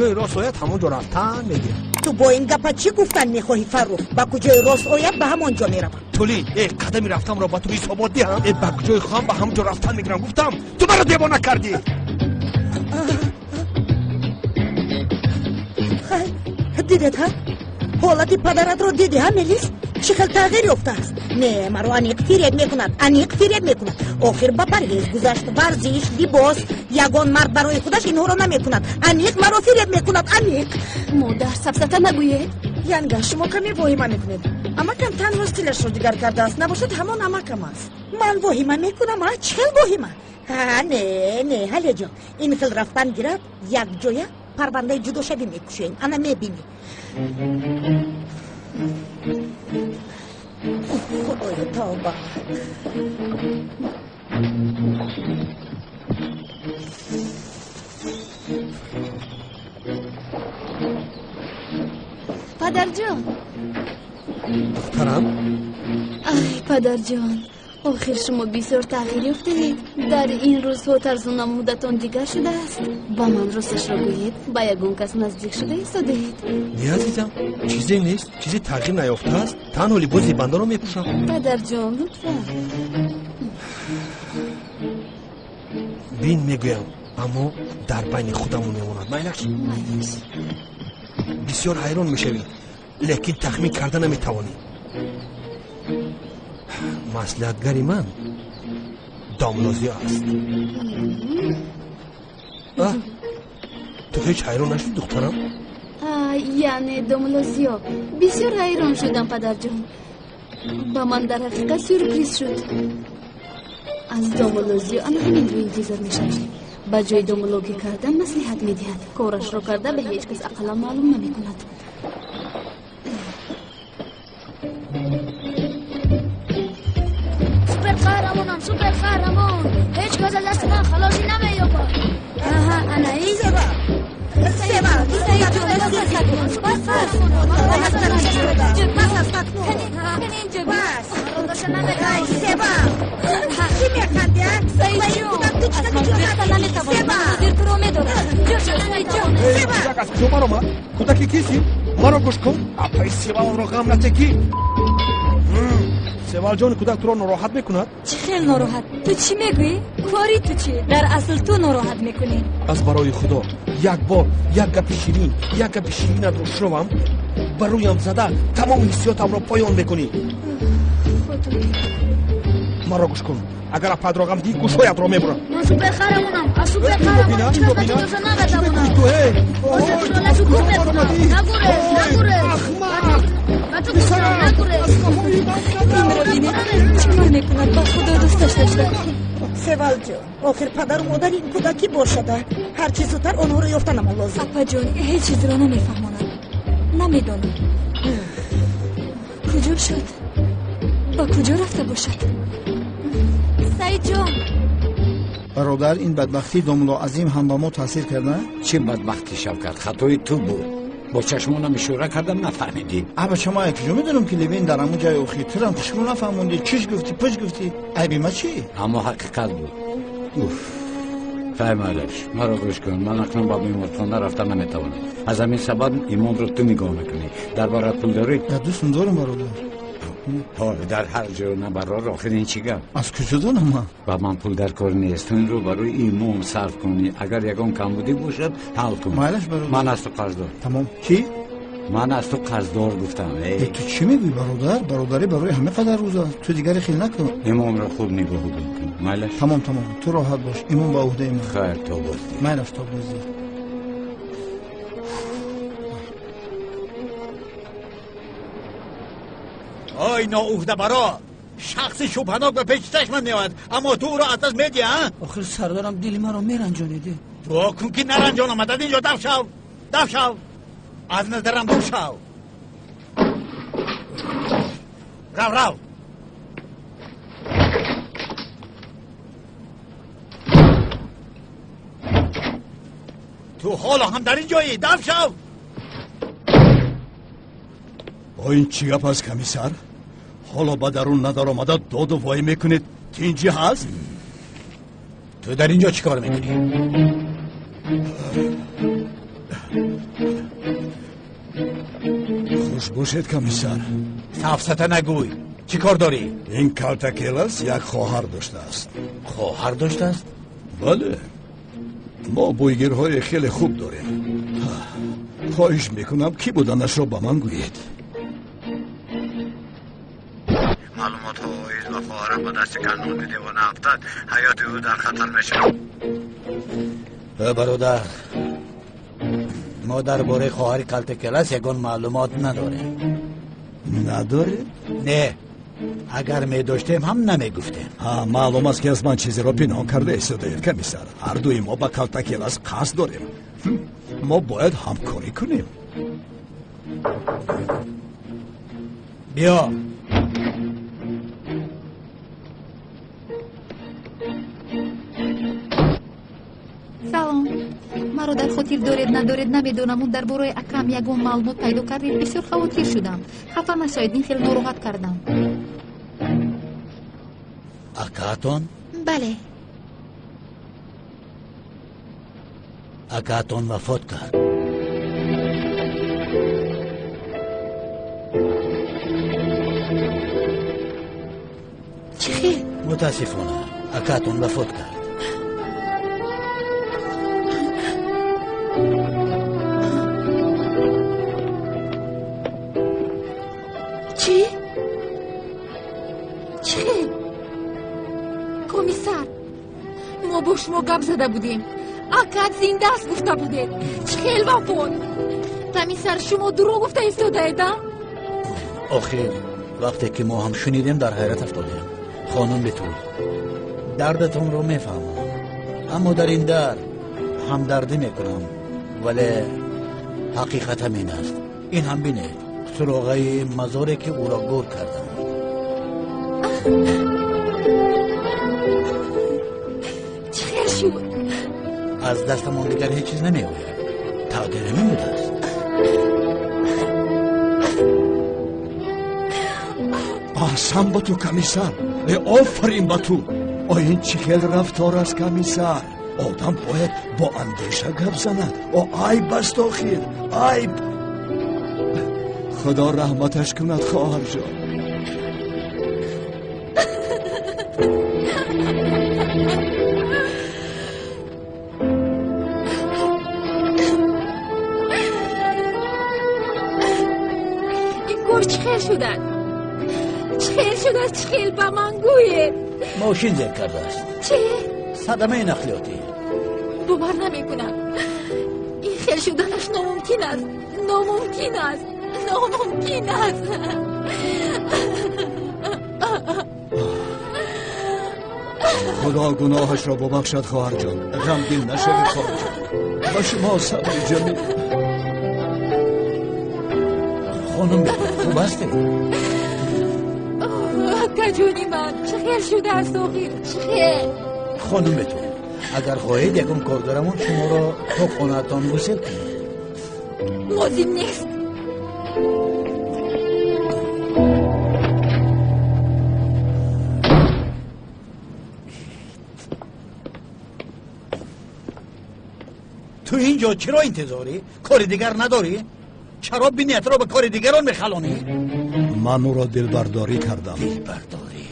куҷои рост ояд, ҳамон ҷо рафтан мегирам. Ту бо ин гапа чӣ гуфтан мехоҳӣ, Фаррух? Ба куҷои рост ояд, ба ҳамон ҷо меравам. Тулӣ, қадами рафтамро ба ту ҳисобот диҳам? Ба куҷои хоҳам, ба ҳамон ҷо рафтан мегирам. Гуфтам, ту маро девона кардӣ. Дидед, ҳа? Ҳолати падаратро дидӣ, ҳа, Мелис? Чӣ хел тағйир ёфтааст? Не, маро аниқ фиреб мекунад, аниқ фиреб мекунад. Охир ба парҳез гузашт, варзиш, либос. Ягон мард барои худаш инҳоро намекунад. Аниқ маро фиреб мекунад, аниқ. Модар, сафсата нагӯед. Янга, шумо каме воҳима мекунед. Амакам танҳо стилашро дигар кардааст, набошад ҳамон амакам аст. Ман воҳима мекунам, а? Чӣ хел воҳима? Ҳа, не, не, ҳалеҷон, ин хел рафтан гирад, як ҷоя парвандаи ҷудошавӣ мекушоем. Ана мебинӣ. Худоё, тавба. Падарҷон. Духтарам? Ай, падарҷон, охир шумо бисёр тағйир ёфтаед. Дар ин рӯзҳо тарзу намудатон дигар шудааст. Ба ман росташро гӯед, ба ягон кас наздик шуда истодаед? Не, азизам, чизе нест, чизе тағйир наёфтааст. Танҳо либоси бандаро мепӯшам. Падарҷон, лутфан. Бин, мегӯям, аммо дар байни худамон мемонад. Майлаш? Майлаш. Бисёр ҳайрон мешавӣ, лекин тахмин карда наметавонӣ. Маслиҳатгари ман домлозиё аст. Ту ҳеҷ ҳайрон нашудӣ, духтарам? Яъне домлозиё. Бисёр ҳайрон шудам, падарҷон. Ба ман дар ҳақиқат сюрприз шуд. Аз домлозиё ана ҳаминро интизор мешавем. Ба ҷои домлогӣ кардан маслиҳат медиҳад. Корашро карда ба ҳеҷ кас ақаллан маълум намекунад. Суперқаҳрамонам, суперқаҳрамон. Ҳеҷ кас аз дасти ман халосӣ намеёбад. Аҳа, ана ин. Сева! Сева! Бас! Сева! Чӣ механдӣ, а? Кӯдак аз куҷо баромад? Кӯдаки кисӣ? Маро гӯш кун. Апаи Севалро ғам натекӣ. Севалҷони кӯдак туро нороҳат мекунад? Чӣ хел нороҳат? Ту чӣ мегӯӣ? Кори ту чӣ? Дар асл ту нороҳат мекунӣ. Аз барои Худо як бор як гапи ширин, як гапи ширинатро шунавам, ба рӯям зада тамоми ҳиссиётамро поён мекунӣ. Маро гӯш кун. Агар апаатро ғам диҳӣ, гӯшҳоятро мебурам. Ман суперқаҳрамонам, аз суперқаҳрамон ҳеҷ кас ба ҷудоша наметавонам. Ҳозир туро лату кӯб мекунам. Нагурез, нагурез. Ахмақ! Ба ту гуфтам, нагурез. Инро бинед, чӣ кор мекунад? Ба Худо дӯсташ дошта. Севалҷон, охир падару модари ин кӯдак кӣ бошада? Ҳар чӣ зудтар онҳоро ёфтанамон лозим. Апаҷон, ҳеҷ чизро намефаҳмонам. Намедонам. Куҷо шуд? Ба куҷо рафта бошад? Саидҷон. Бародар, ин бадбахтии домулло Азим ҳам ба мо таъсир карда? Чӣ бадбахтӣ, Шавкат? Хатои ту буд. Бо чашмонам ишора кардам, нафаҳмидӣ. Абача, ман куҷо медонам, ки Левин дар ҳамон ҷои охир. Турам хушрӯ нафаҳмондӣ. Чиш гуфтӣ, пуч гуфтӣ. Айби ма чӣ? Аммо ҳақиқат буд. Уф. Фаҳмалаш, маро гӯш кун. Ман акнун ба беморхона рафта наметавонам. Аз ҳамин сабаб имонро ту нигоҳ мекунӣ. Дар барат пул дорӣ? Дар дӯстам дорам, бародар. Дар ҳар ҷо набарор, охир ин чӣ гап? Аз куҷо донам ман? Ба ман пул дар кор нест. Ту инро барои имом сарф кунӣ. Агар ягон камбудӣ бошад, ҳал кун. Майлаш, бародар. Ман аз ту қарздор. Тамом. Чӣ? Ман аз ту қарздор гуфтам. Ту чӣ мегӯӣ, бародар? Бародарӣ барои ҳама қадар рӯз аст. Ту дигаре хел накун. Имомро хуб нигоҳ кун. Майлаш? Тамом, тамом. Ту роҳат бош. Имом ба уҳдаи ман. Хайр, то боздид. Майлаш, то боздид. Ой, ноуҳдабаро, шахси шубҳанок ба пеши чашмам меояд, аммо ту ӯро аз даст медиҳӣ, а? Охир сардарам, дили маро меранҷонидӣ. Дуо кун, ки наранҷонам. Аз инҷо даф шав, даф шав, аз назарам дур шав. Рав, рав. Ту ҳоло ҳам дар ин ҷоӣ? Даф шав. Ин чӣ гап аст, комиссар? Ҳоло ба дарун надаромада доду вой мекунед. Тинҷӣ ҳаст? Ту дар ин ҷо чӣ кор мекунӣ? Хуш бошед, комиссар. Сафсата нагӯй. Чӣ кор дорӣ? Ин Калтакелас як хоҳар доштааст. Хоҳар доштааст? Бале. Мо бӯйгирҳои хеле хуб дорем. Хоҳиш мекунам, кӣ буданашро ба ман гӯед. Маълумотҳо оид ба хоҳарам ба дасти Канони девона афтад, ҳаёти ӯ дар хатар мешавад. Бародар, мо дар бораи хоҳари Калтакелас ягон маълумот надорем. Надоред? Не, агар медоштем ҳам намегуфтем. Маълум аст, ки аз ман чизеро пинҳон карда истодаед, комиссар. Ҳардуи мо ба Калтакелас қасд дорем. Мо бояд ҳамкорӣ кунем. Биё. Салом. Маро дар хотир доред, надоред, намедонам. Дар бораи акам ягон маълумот пайдо кардед, бисёр хавотир шудам. Хафа нашавед, ин хеле нороҳат кардам. Акаатон? Бале. Акаатон вафот кард. Чӣ хел? Мутаассифона, акаатон вафот кард. Чӣ? Чӣ хел? Комиссар, мо бо шумо гап зада будем. Акат зинда аст гуфта будед. Чӣ хел вафот? Комиссар, шумо дурӯғ гуфта истодаед, а? Охир, вақте ки мо ҳам шунидем, дар ҳайрат афтодем. Хонум Бетул, дардатонро мефаҳмам, аммо дар ин дард ҳамдардӣ мекунам, вале ҳақиқат ҳамин аст. Ин ҳам бинед, суроғаи мазоре ки ӯро гур кардам. Чӣ хел шуд? Аз дастамон дигар ҳеҷ чиз намеояд. Тақдир ҳамин будааст. Аҳсан ба ту, комиссар. Офарин ба ту. Ин чӣ хел рафтор аст, комиссар? Одам бояд бо андеша гап занад. О, айб аст охир, айб. Худо раҳматаш кунад, хоҳарҷон. Ин кор чӣ хел шудааст? Чӣ хел шудааст? Чӣ хел ба ман гӯед? Мошин зер кардааст. Чӣ? Садамаи нақлиётӣ. Бовар намекунам. Ин хел шуданаш номумкин аст. Номумкин аст. Номумкин аст. Худо гуноҳашро бубахшад, хоҳарҷон. Ғамгин нашавед, хоҳарҷон. Ба шумо сабри ҷамил. Хонум, хуб ҳастед? Акаҷони ман, чӣ хел шудааст охир? Чӣ хел? Хонум Бетул, агар хоҳед, ягон коргарамон шуморо то хонаатон гусел кунад. Лозим нест. Ту инҷо чаро интизорӣ? Кори дигар надорӣ? Чаро биниятро ба кори дигарон мехалонӣ? Ман ӯро дилбардорӣ кардам. Дилбардорӣ?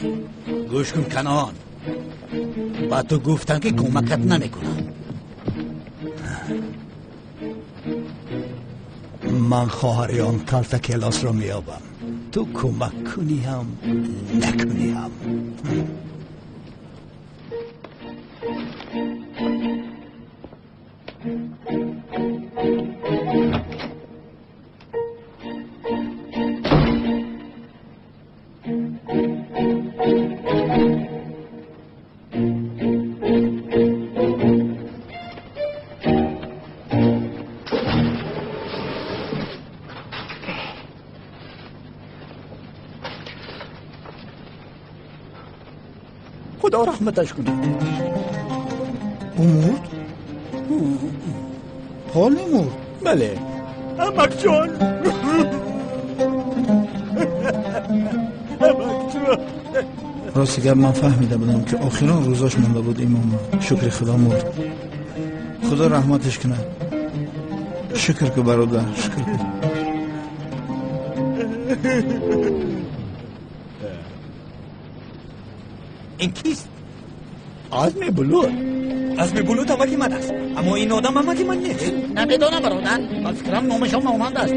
Гӯш кун, Канон. Ба ту гуфтам, ки кӯмакат намекунам. Ман хоҳари он Калтакелосро меёбам. Ту кӯмак кунӣ ҳам, накунӣ ҳам. Худо раҳматаш кунад. Ӯ мурд? Ҳоле мурд? Бале. Амакҷон! Амакҷон! Рости гап, ман фаҳмида будам, ки охирон рӯзош монда буд имома. Шукри Худо, мурд. Худо раҳматаш кунад. Шукр ку, бародар, шукр ку. Ин кист? Азми Булут. Азми Булут амаки ман аст, аммо ин одам амаки ман нест. Намедонам, бародар, ба фикрам номашон монанд аст.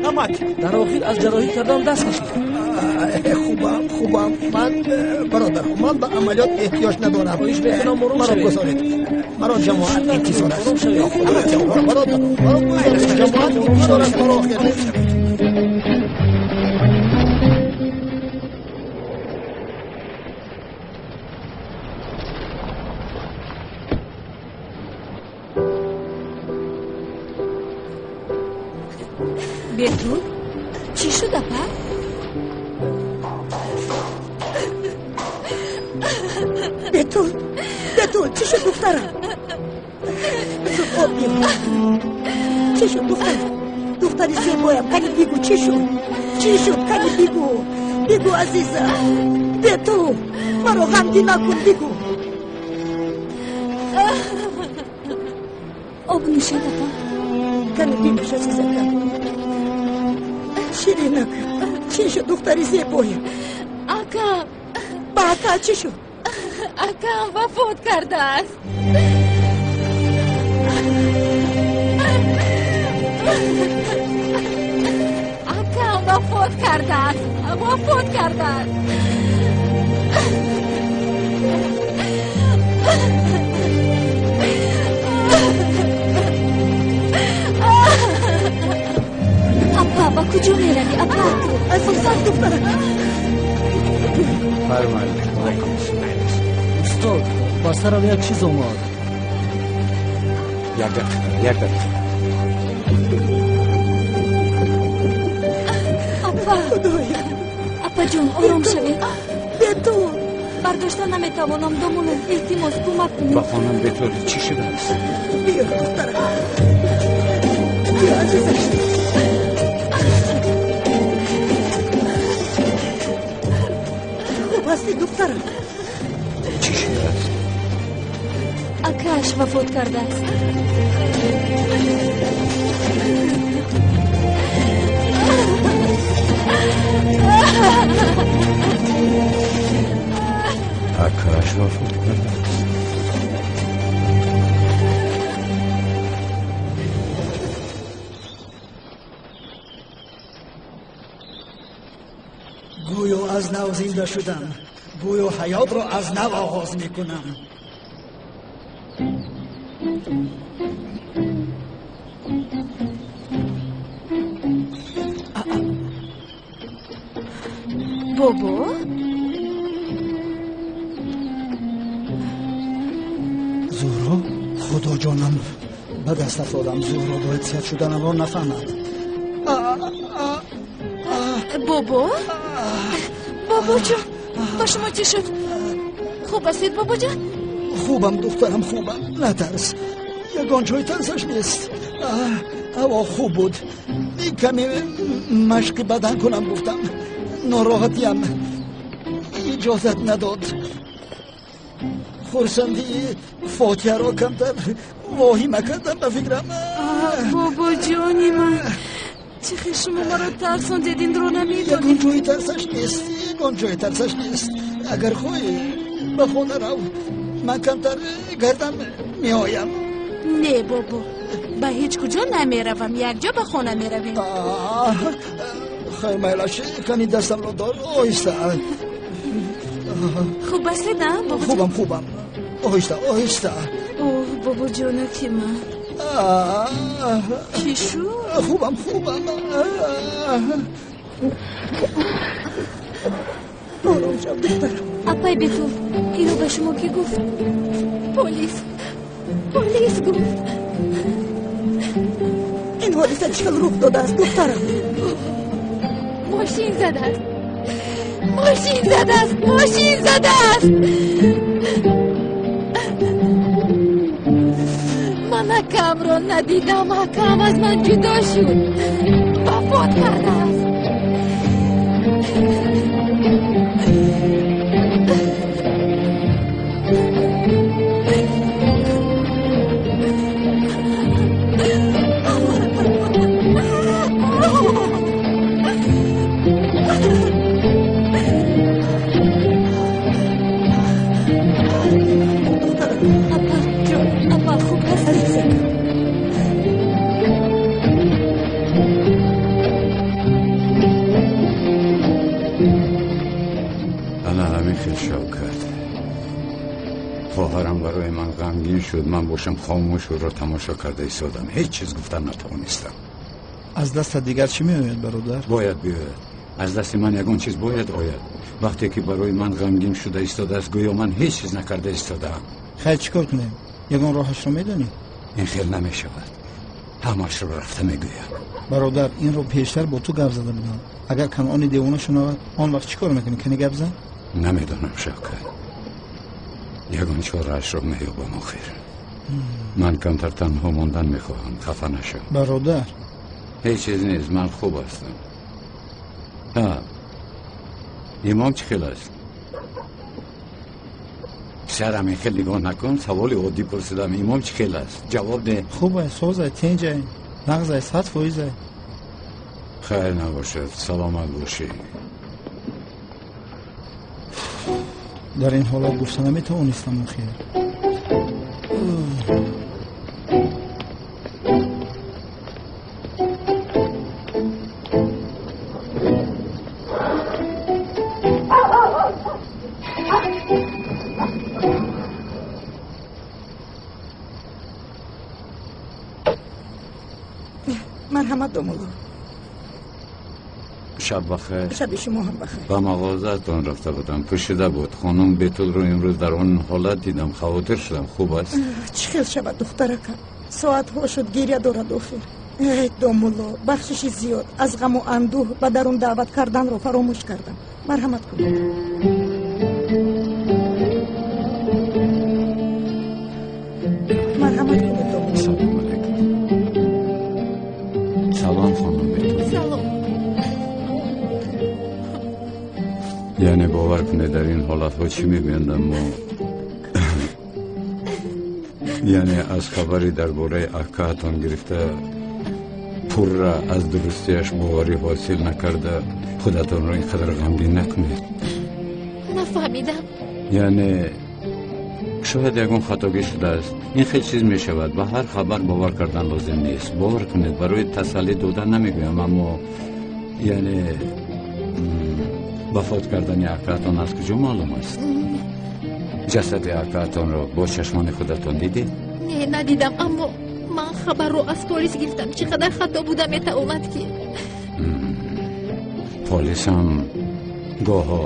Амак, дар охир аз ҷарроҳӣ кардан даст кашид. Хубам, хубам. Ман, бародар, ман ба амалиёт эҳтиёҷ надорам. Хоҳиш мекунам, ором Маро шавед. гузоред. Маро ҷамоат интизор аст. Ором шавед. Худо, бародар, маро гузоред. Ҷамоат интизор аст маро охир. Бетул, чӣ шуд, апа? Бетул, Бетул, чӣ шуд, духтарам? Зуд об биёр. Чӣ шуд, духтарам? Духтари зебоям, кани бигӯ, чӣ шуд? Чӣ шуд, кани бигӯ? Бигӯ, азизам. Бетул, маро ғамгин накун, бигӯ. Об нӯшед, апа. Кани бинӯш, азизакам. Ширинак, чӣ шуд, духтари зебоям? Акам. Ба ака чӣ шуд? Акам вафот кардааст. Акам вафот кардааст. Вафот кардааст. Апа, ба куҷо меравӣ, апа? Азизам, духтарам. Фармоед. Устод, ба сарам як чиз омад. Як дақиқа, як дақиқа. Апа, Худоя. Апаҷон, ором шавед. Бетул. Бардошта наметавонам, домуло, илтимос, кӯмак кунед. Ба хонум Бетул чӣ шудааст? Биё, духтарам. Биё, азизам. Хуб ҳастӣ, духтарам? Чӣ шудааст? Акааш вафот кардааст. Акааш вафот кардааст. Гӯё аз нав зинда шудам, гӯё ҳаётро аз нав оғоз мекунам. Бобо? Зуҳро, худоҷонам, ба даст афтодам. Зуҳро бояд сиҳат шуданамро нафаҳмад. Бобо? Бобоҷон, ба шумо чӣ шуд? Хуб ҳастед, бобоҷон? Хубам, духтарам, хубам. Натарс, ягон ҷои тарсаш нест. Ҳаво хуб буд. Каме машқи бадан кунам гуфтам. Нороҳатиям иҷозат надод. Хурсандии фотиҳаро камтар воҳима кардам, ба фикрам. Бобоҷони ман, чӣ хел шумо маро тарсондед, инро намедонед. Ягон ҷои тарсаш нест, ягон ҷои тарсаш нест. Агар хоҳӣ, ба хона рав, ман камтар гардам меоям. Не, бобо, ба ҳеҷ куҷо намеравам, якҷо ба хона меравем. Хайр, майлаш, кани дастамро дор, оҳиста. Хуб ҳастед, а, бобоҷон? Хубам, хубам, оҳиста, оҳиста. Оҳ, бобоҷонаки ман, чӣ шуд? Хубам, хубам. Ором шав, духтарам. Апай Бетул, инро ба шумо кӣ гуфт? Полис, полис гуфт. Ин ҳодиса чӣ хел рух додааст, духтарам? Мошин задааст, мошин задааст, мошин задааст. Ман акамро надидам, акам аз ман ҷудо шуд, вафот кардааст. Апа, ҷон, апа, хуб ҳастӣ? Ана ҳамин хел Шавкат. Хоҳарам барои ман ғамгин шуд, ман бошам хомӯш ӯро тамошо карда истодам. Ҳеҷ чиз гуфтан натавонистам. Аз дастат дигар чӣ меояд, бародар? Бояд биёяд. Аз дасти ман ягон чиз бояд ояд. Вақте ки барои ман ғамгин шуда истодааст, гӯё ман ҳеҷ чиз накарда истодаам. Хайр, чӣ кор кунем? Ягон роҳашро медонӣ? Ин хел намешавад. Ҳамашро рафта мегӯям. Бародар, инро пештар бо ту гап зада будам. Агар Канъони девона шунавад, он вақт чӣ кор мекунӣ? Кани гап зан? Намедонам, Шавкат. Ягон чораашро меёбам охир. Ман камтар танҳо мондан мехоҳам, хафа нашав. Бародар, ҳеҷ чиз нест, ман хуб ҳастам. Ҳа, имом чӣ хел аст? Писарам, ин хел нигоҳ накун, саволи оддӣ пурсидам. Имом чӣ хел аст? Ҷавоб деҳ. Хуб ай, созай, тинҷай, нағзай, 100%. Хайр набошад, саломат бошӣ. Дар ин ҳолат гуфта наметавонистам охир. Марҳамат, домулло. Шаб бахайр. Шаби шумо ҳам бахайр. Ба мағозаатон рафта будам, пӯшида буд. Хонум Бетулро имрӯз дар он ҳолат дидам, хавотир шудам. Хуб аст? Чӣ хел шавад, духтаракам? Соатҳо шуд гиря дорад охир. Эй домулло, бахшиши зиёд. Аз ғаму андӯҳ ба дарун даъват карданро фаромӯш кардам. Марҳамат кунед. Марҳамат кунед, домулло. Салом алайкум. Салом, хонум Бетул. Салом. Яъне бовар кунед, дар ин ҳолатҳо чӣ мегӯянд, аммо яъне аз хабари дар бораи акаатон гирифта пурра аз дурустияш боварӣ ҳосил накарда худатонро ин қадар ғамгин накунед. Нафаҳмидам. Яъне шояд ягон хатогӣ шудааст. Ин хел чиз мешавад. Ба ҳар хабар бовар кардан лозим нест. Бовар кунед, барои тасаллӣ додан намегӯям, аммо яъне вафот кардани акаатон аз куҷо маълум аст? Ҷасади акаатонро бо чашмони худатон дидед? Не, надидам, аммо ман хабарро аз полис гирифтам. Чӣ қадар хато буда метавонад ки? Полисам гоҳо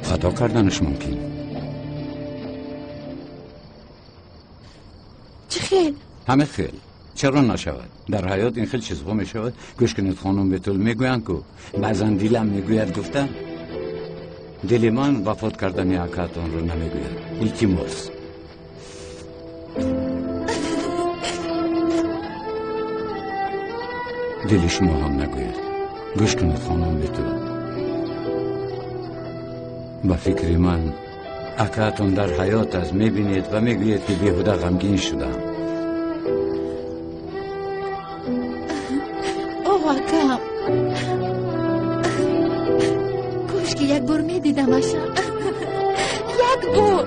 хато карданаш мумкин. Чӣ хел? Ҳама хел. Чаро нашавад? Дар ҳаёт ин хел чизҳо мешавад. Гӯш кунед, хонум Бетул, мегӯянд ку баъзан дилам мегӯяд гуфта, дили ман вафот кардани акаатонро намегӯяд. Илтимос. Дили шумо ҳам нагӯяд. Гӯш кунед, хонум Бетул, ба фикри ман акаатон дар ҳаёт аст. Мебинед ва мегӯед ки беҳуда ғамгин шудам. О, акам, кош ки як бор медидамаша. Як бор.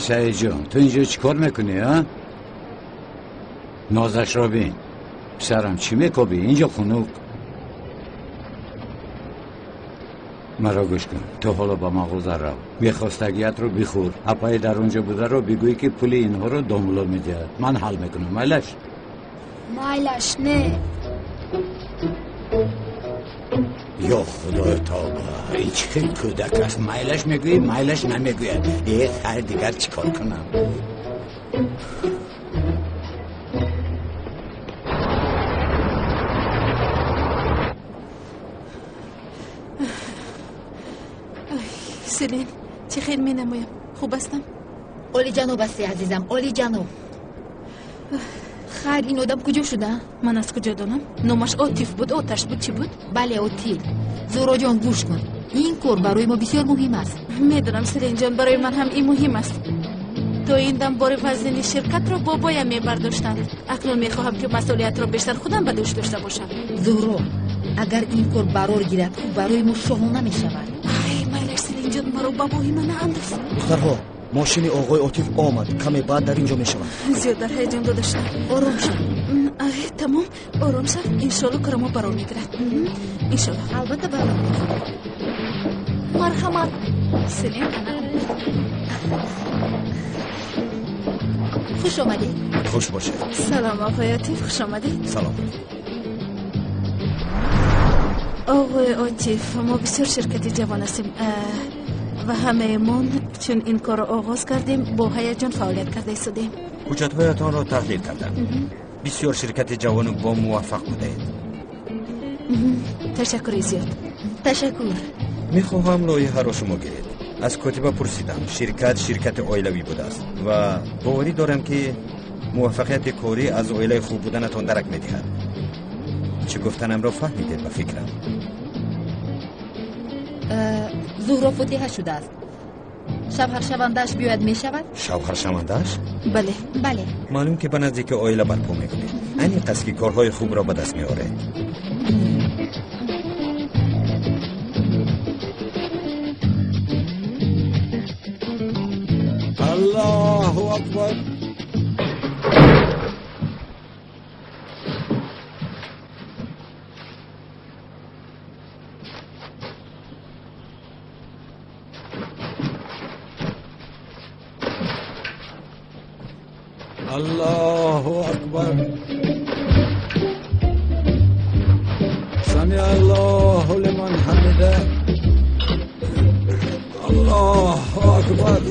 Саид ҷон, ту инҷо чӣ кор мекунӣ, а? Нозашро бин. Писарам, чӣ мекобӣ? Инҷо хунук. Маро гӯш кун. Ту ҳоло ба мағоза рав. Мехостагиятро бихӯр. Апаи дар онҷо бударо бигӯй ки пули инҳоро домулло медиҳад. Ман ҳал мекунам. Майлаш? Майлаш, не. Ё худои тавба, ин чӣ хел кӯдак аст? Майлаш мегӯӣ, майлаш намегӯяд. Э, хайр, дигар чӣ кор кунам? Селин, чӣ хел менамоям? Хуб ҳастам? Олиҷаноб ҳастӣ, азизам, олиҷаноб. Хайр, ин одам куҷо шуда? Ман аз куҷо донам? Номаш Отиф буд, оташ буд, чӣ буд? Бале, Отиф. Зуҳроҷон, гӯш кун. Ин кор барои мо бисёр муҳим аст. Медонам, Селинҷон, барои ман ҳам ин муҳим аст. То ин дам бори вазнини ширкатро бобоям мебардоштанд. Акнун мехоҳам, ки масъулиятро бештар худам ба дӯш дошта бошам. Зуҳро, агар ин кор барор гирад, хуб барои мо шоҳона мешавад. Ай, майлаш, Селинҷон, маро ба воҳима наандоз. Духтарҳо, мошини оғои Отиф омад. Каме баъд дар ин ҷо мешавад. Зиёд дар ҳаяҷон дода шудам. Ором шав. Тамом, ором шав. Иншолло корамо барор мегирад. Иншолло. Албатта барор мегирад. Марҳамат. Селин, ана омад. Хуш омадед. Хуш бошед. Салом, оғои Отиф, хуш омадед. Салом. Оғои Отиф, мо бисёр ширкати ҷавон ҳастем ва ҳамаемон чун ин корро оғоз кардем, бо ҳаяҷон фаъолият карда истодем. Ҳуҷҷатҳоятонро таҳлил кардам. Бисёр ширкати ҷавону бо муваффақ будаед. Ташаккури зиёд. Ташаккур. Мехоҳам лоиҳаро шумо гиред. Аз котиба пурсидам, ширкат ширкати оилавӣ будааст ва боварӣ дорам, ки муваффақияти корӣ аз оилаи хуб буданатон дарак медиҳад. Чӣ гуфтанамро фаҳмидед, ба фикрам? Зуҳро фотиҳа шудааст. Шавҳаршавандааш биёяд мешавад? Шавҳаршавандааш? Бале. Бале. Маълум, ки ба наздики оила барпо мекунед. Аниқ аст, ки корҳои хубро ба даст меоред. Аллоҳу акбар. Аллоҳу акбар. Сами Аллоҳу лиман ҳамида. Аллоҳу акбар.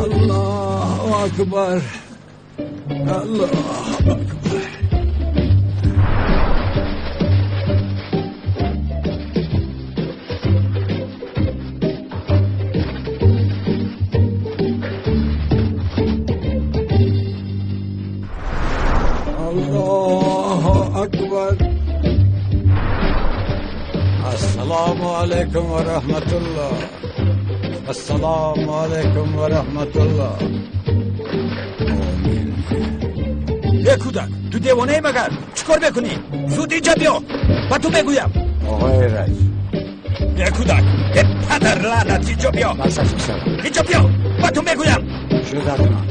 Аллоҳу акбар. Аллоҳу акбар. Аллоҳу акбар. Ассалому алайкум ва раҳматуллоҳ. Ассалому алайкум ва раҳматуллоҳ. Омин. Э, кӯдак, ту девонаи магар? Чӣ кор мекунӣ? Зуд инҷа биё, ба ту мегӯям. Оғои раис. Э, кӯдак, э, падар лаънат, инҷо биё. Басаш писарам. Инҷо биё, ба ту мегӯям. Шуд акнун.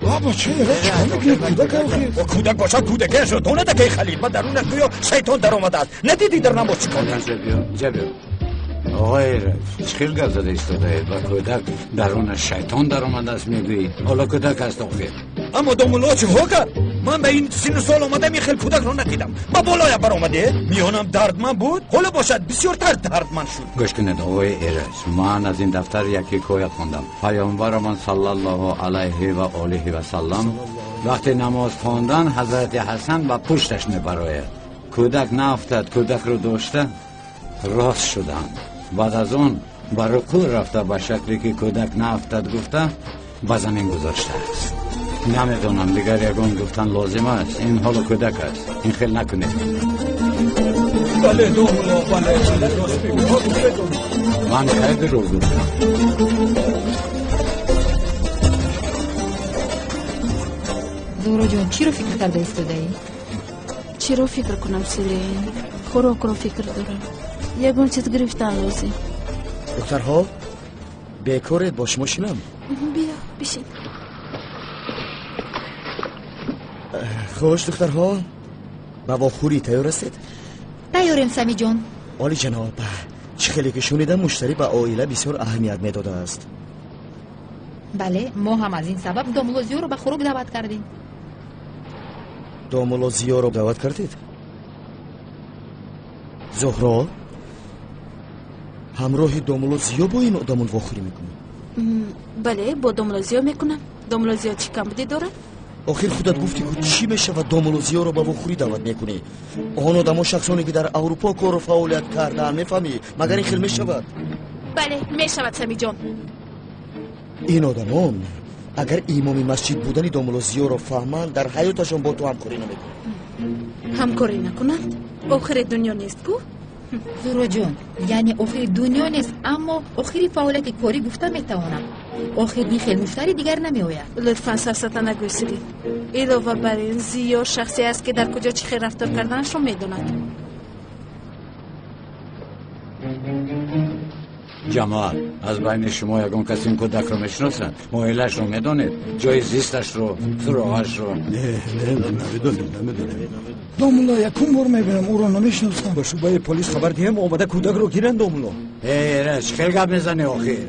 Баба, чӣ чикор мекунӣ? Кӯдак охир. Кӯдак бошад, кӯдакиашро донада, ки халил ба дарунаш гӯё шайтон даромадааст. Надидӣ дар намоз чӣ кор кард? Инҷа биё, инҷа биё. Оғои раис, чӣ хел гап зада истодаед? Ба кӯдак дарунаш шайтон даромадааст мегӯӣ. Ҳоло кӯдак аст охир. Аммо домулло чиҳо кард? Ман ба ин синну сол омадам, ин хел кӯдакро надидам. Ба болоя баромаде, миёнам дардманд буд, ҳоло бошад бисёртар дардманд шуд. Гӯш кунед, оғои Эраҷ, ман аз ин дафтар як ҳикоя хондам. Паёмбарамон саллаллоҳу алайҳи ва олиҳи васаллам вақте намоз хондан, ҳазрати Ҳасан ба пушташ мебарояд. Кӯдак наафтад, кӯдакро дошта рост шуданд. Баъд аз он ба рукӯъ рафта, ба шакле ки кӯдак наафтад гуфта, ба замин гузоштааст. Намедонам, дигар ягон гуфтан лозим аст. Ин ҳоло кӯдак аст, ин хел накунед. Бале, домулло, бале, бале, рост мегӯӣ. Ман кай дурӯғ гуфтам? Зуҳроҷон, чиро фикр карда истодаӣ? Чиро фикр кунам, Селин? Хӯрокро фикр дорам. Ягон чиз гирифтан лозим. Духтарҳо, бекоред, бо шумо шинам? Биё, бишин. Хуш, духтарҳо, ба вохӯрӣ тайёр ҳастед? Тайёрем, Самиҷон. Оли ҷаноб, чӣ хеле ки шунидам, муштарӣ ба оила бисёр аҳамият медодааст. Бале, мо ҳам аз ин сабаб домулло Зиёро ба хӯрок даъват кардем. Домулло Зиёро даъват кардед? Зоҳро, ҳамроҳи домулло Зиё бо ин одамон вохӯрӣ мекунӣ? Бале, бо домулло Зиё мекунам. Домулло Зиё чӣ камбудӣ дорад? Охир худат гуфтӣ, ку чӣ мешавад домулло Зиёро ба вохӯрӣ даъват мекунӣ? Он одамо шахсоне ки дар Аврупо кору фаъолият кардаанд, мефаҳмӣ? Магар ин хел мешавад? Бале, мешавад, Самиҷон. Ин одамон агар имоми масҷид будани домулло Зиёро фаҳманд, дар ҳаёташон бо ту ҳамкорӣ намекунанд. Ҳамкорӣ накунанд? Охири дунё нест ку? Зуроҷон, яъне охири дунё нест, аммо охири фаъолияти корӣ гуфта метавонам. Охир ин хел муштари дигар намеояд. Лутфан сафсата нагӯй, Сирин. Илова бар ин, Зиё шахсе аст, ки дар куҷо чӣ хел рафтор карданашро медонад. Ҷамоат, аз байни шумо ягон кас ин кӯдакро мешиносад? Оилаашро медонед? Ҷои зисташро, суроғашро? Не, не, намедонем, намедонем. Домулло, якум бор мебинам, ӯро намешиносам. Ба шӯъбаи полис хабар диҳем, омада кӯдакро гиранд, домулло. Эраҷ, хел гап мезанӣ охир.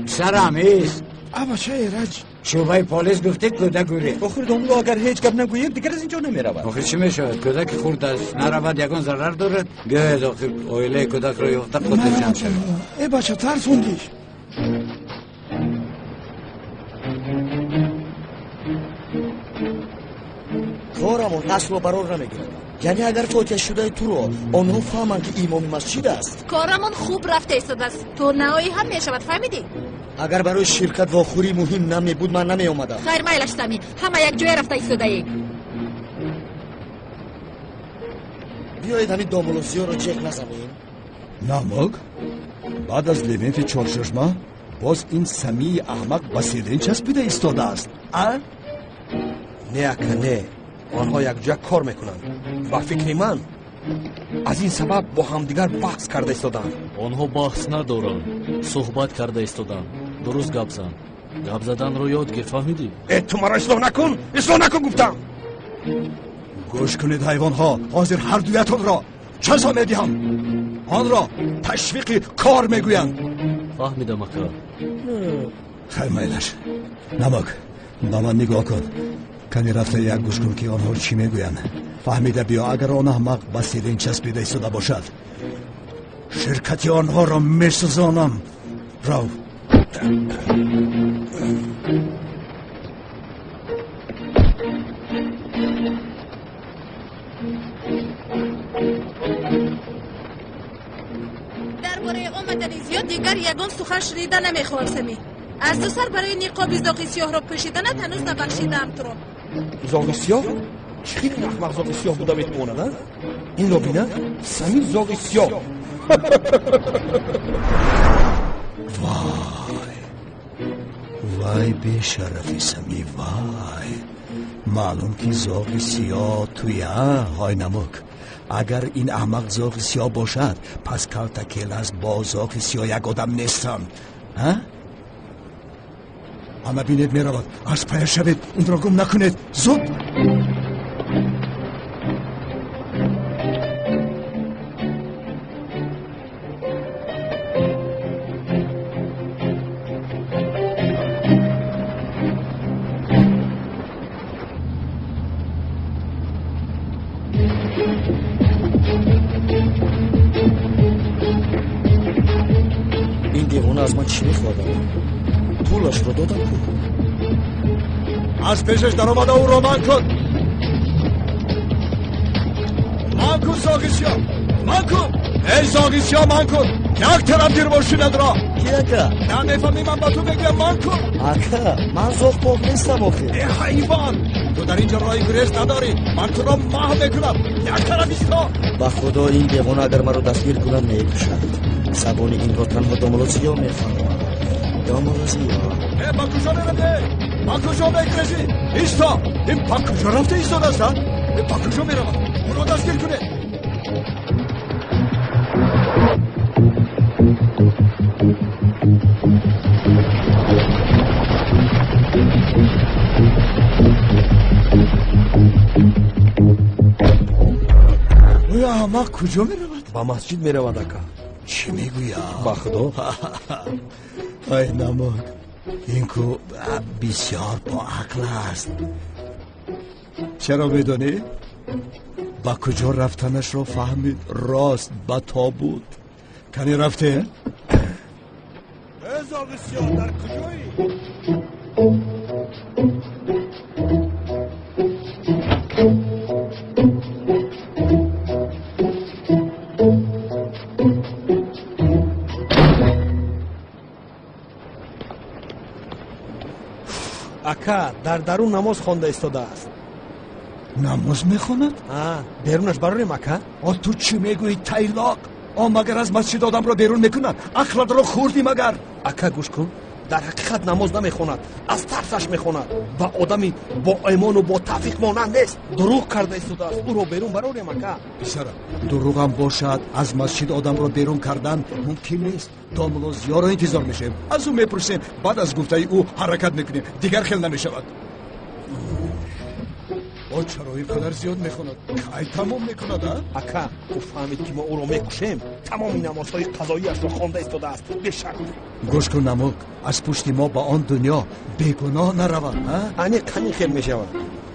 Сарам ист. А бача Эраҷ. Шӯъбаи полис гуфтед кӯдак гурехт. Охир домулло, агар ҳеҷ гап нагӯем, дигар аз инҷо намеравад. Охир чӣ мешавад? Кӯдаки хурд аст, наравад ягон зарар дорад? Биёед охир оилаи кӯдакро ёфта хотирҷамъ шавед. Э бача, тарсондиш. Корамон асло барор намегирад. Яъне агар фотиҳа шудаи туро онҳо фаҳманд, ки имоми масҷид аст. Корамон хуб рафта истодааст. То наоӣ ҳам мешавад, фаҳмидӣ? Агар барои ширкат вохӯрӣ муҳим намебуд, ман намеомадам. Хайр, майлаш, Сами, ҳама якҷоя рафта истодаем. Биёед ҳамин домулло Зиёро ҷеғ назанем. Намук, баъд аз левенти чорчашма боз ин Самии аҳмақ ба селен часпида истодааст, а? Не, ака, не. Онҳо якҷоя кор мекунанд. Ба фикри ман, аз ин сабаб бо ҳамдигар баҳс карда истодаанд. Онҳо баҳс надоранд, суҳбат карда истодаанд. Дуруст гап зан. Гап заданро ёд гир, фаҳмидӣ? Э, ту маро ислоҳ накун! Ислоҳ накун гуфтам! Гӯш кунед, ҳайвонҳо, ҳозир ҳар дуятонро ҷазо медиҳам. Онро ташвиқи кор мегӯянд. Фаҳмидам, ака. Хайр, майлаш. Намак, ба ман нигоҳ кун. Кани рафта як гӯш кун, ки онҳо чӣ мегӯянд. Фаҳмида биё, агар он аҳмақ ба селен часпида истода бошад, ширкати онҳоро месӯзонам. Рав. Дар бораи омадани Зиё дигар ягон сухан шунида намехоҳам, Сами. Аз ду сар барои ниқоби зоғи сиёҳро пӯшиданат ҳанӯз набахшидаам туро. Зоғи сиёҳ? Чӣ хел ин аҳмақ зоғи сиёҳ буда метавонад, а? Инро бина, Сами зоғи сиёҳ. Вай, вай, бешарафи Сами, вай. Маълум ки зоғи сиёҳ туя, ҳой намук. Агар ин аҳмақ зоғи сиёҳ бошад, пас калтакелас бо зоғи сиёҳ як одам нестанд. А? Ана бинед, меравад. Аз пая шавед, инро гум накунед. Зуд! Ин девона аз ман чӣ мехоҳад? Пулашро додам ку. Аз пешаш даромада ӯро ман кун. Ман кун, зоғи сиёҳ. Ман кун. Эй зоғи сиёҳ, ман кун. Як тараф гир мошинатро. Ки ака? Намефаҳмӣ, ман ба ту мегӯям ман кун. Ака, ман зоғпоқ нестам охир. Э ҳайвон, ту дар инҷо роҳи гурез надорӣ. Ман туро маҳв мекунам. Як тараф исто. Ба худо, ин девона агар маро дастгир кунад, мекушад. Забони инро танҳо домулло Зиё мефаҳмад. Домулло Зиё. Э, ба куҷо меравӣ? Ба куҷо мегурезӣ? Исто! Ин ба куҷо рафта истодааст, а? Ин ба куҷо меравад? Ӯро дастгир кунед. Оё аҳмақ куҷо меравад? Ба масҷид меравад, ака. Чӣ мегӯям? Ба худо. Ай намук, ин ку бисёр боақл аст. Чаро медонӣ? Ба куҷо рафтанашро фаҳмид, рост ба тобут. Кани рафте? Э, зоғи сиёҳ, дар куҷоӣ? Ака, дар дарун намоз хонда истодааст. Намоз мехонад? Берунаш барорем, ака? О, ту чӣ мегӯӣ, тайлоқ? О, магар аз масҷид одамро берун мекунад? Ақлатро хӯрдӣ магар? Ака, гӯш кун, дар ҳақиқат намоз намехонад, аз тарсаш мехонад. Ба одами бо имону бо тавфиқ монанд нест. Дурӯғ карда истодааст. Ӯро берун барорем, ака. Писарам, дурӯғам бошад, аз масҷид одамро берун кардан мумкин нест. Домулло Зиёро интизор мешавем, аз ӯ мепурсем, баъд аз гуфтаи ӯ ҳаракат мекунем, дигар хел намешавад. О, чаро ин қадар зиёд мехонад? Кай тамом мекунад, а? Ака, ӯ фаҳмид, ки мо ӯро мекушем. Тамоми намозҳои қазоиашро хонда истодааст, бешак. Гӯш кун, намук, аз пушти мо ба он дунё бегуноҳ наравад, а? Аниқ ҳамин хел мешавад.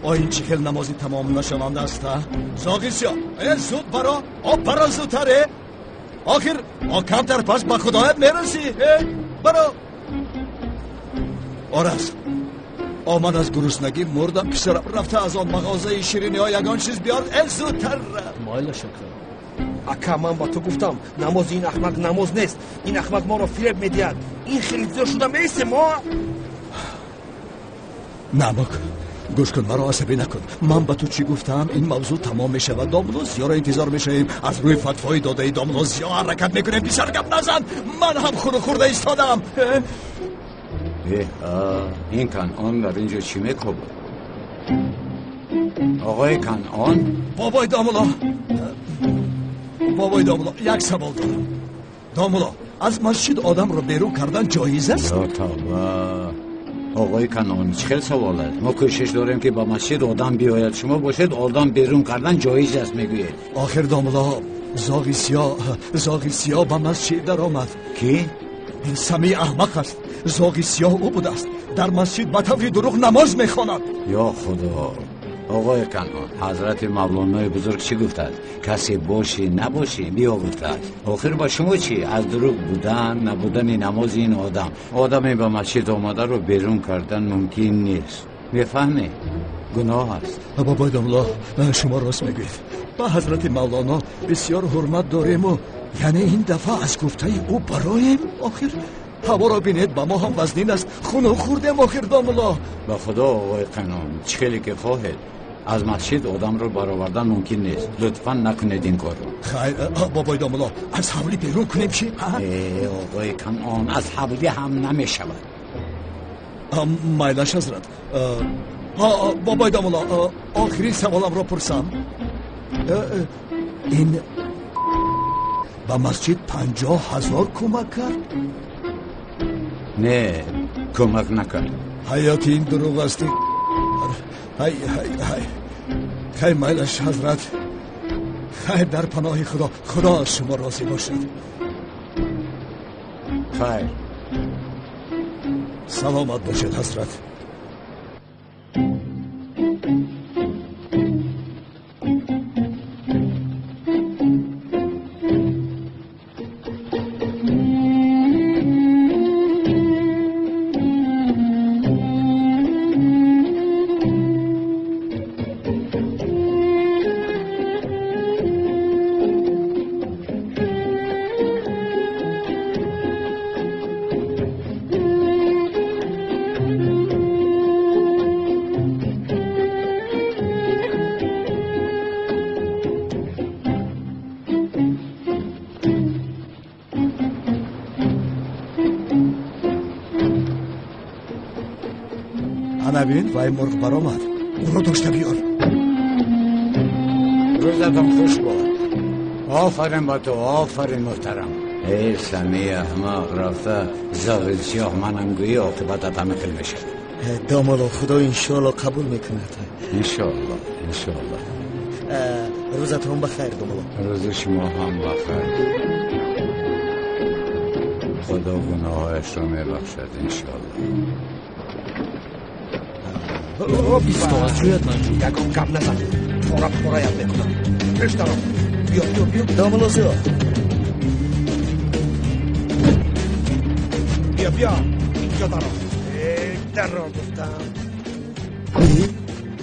О, ин чӣ хел намози тамом нашаванда аст, а? Зоғи сиёҳ, э, зуд баро, о, баро зудтар, э! Охир, о, камтар пас ба худоят мерасӣ, э, баро. Ораз, о, ман аз гуруснагӣ мурдам, писарам, рафта аз он мағозаи шириниҳо ягон чиз биёр, э, зудтар. Майлаш, ака. Ака, ман ба ту гуфтам, намози ин аҳмақ намоз нест. Ин аҳмақ моро фиреб медиҳад. Ин хеле зиёд шуда меистем мо. Намук, гӯш кун, маро асабӣ накун. Ман ба ту чӣ гуфтам? Ин мавзӯъ тамом мешавад. Домулло Зиёро интизор мешавем, аз рӯи фатвои додаи домулло Зиё ҳаракат мекунем. Писар, гап назан, ман ҳам хуру хӯрда истодам. Ин Канъон дар инҷо чӣ мекобад? Оғои Канъон? Бобои домулло, бобои домулло, як савол дорам. Домулло, аз масҷид одамро берун кардан ҷоиз аст? Ё тавба! Оғои Канъон, чӣ хел савол аст? Мо кӯшиш дорем, ки ба масҷид одам биёяд, шумо бошед, одам берун кардан ҷоиз аст мегӯед. Охир домулло, зоғи сиёҳ, зоғи сиёҳ ба масҷид даромад. Кӣ? Ин Самии аҳмақ аст. Зоғи сиёҳ ӯ будааст. Дар масҷид ба таври дурӯғ намоз мехонад. Ё худо! Оғои Канъон, ҳазрати мавлонои бузург чӣ гуфтааст? Касе бошӣ набошӣ биё гуфтааст. Охир ба шумо чӣ? Аз дурӯғ будан, набудани намози ин одам. Одаме ба масҷид омадаро берун кардан мумкин нест. Мефаҳмед? Гуноҳ аст. Бобои домулло, шумо рост мегӯед. Ба ҳазрати мавлоно бисёр ҳурмат дориму яъне ин дафъа аз гуфтаи ӯ бароем. Охир ҳаворо бинед, ба мо ҳам вазнин аст. Хуну хӯрдем охир, домулло. Ба худо, оғои Канъон, чӣ хеле ки хоҳед, аз масҷид одамро баровардан мумкин нест. Лутфан накунед ин корро. Хайр, бобои домулло, аз ҳавлӣ берун кунем чӣ? Э, оғои Канъон, аз ҳавлӣ ҳам намешавад. Майлаш, ҳазрат. Бобои домулло, охирин саволамро пурсам. Ин ба масҷид 50 000 кӯмак кард? Не, кӯмак накард. Ҳаёти ин дурӯғ аст. Ҳай, ҳай, ҳай! Хай, майлаш, ҳазрат. Хайр, дар паноҳи худо. Худо аз шумо розӣ бошад. Хайр. Саломат бошед, ҳазрат. Ана бин, вай мурғ баромад, ӯро дошта биёр. Рӯзатон хуш бод. Офарин ба ту, офарин, муҳтарам. Эй Самии аҳмақ, рафта зоғи сиёҳ манам гӯӣ, оқибатат ҳама хел мешавад. Домулло, худо иншоалло қабул мекунад. Иншоалло, иншоалло. Рӯзатон ба хайр, домулло. Рӯзи шумо ҳам ба хайр. Худо гуноҳҳояшро мебахшад, иншоалло. Исто, аз ҷоят наҷӯ. Ягон гап назан, пора пораят мекунам. Пеш даро. Биё, биё, биё. Домулло Зиё. Биё, биё. Инҷо даро. Даро гуфтам.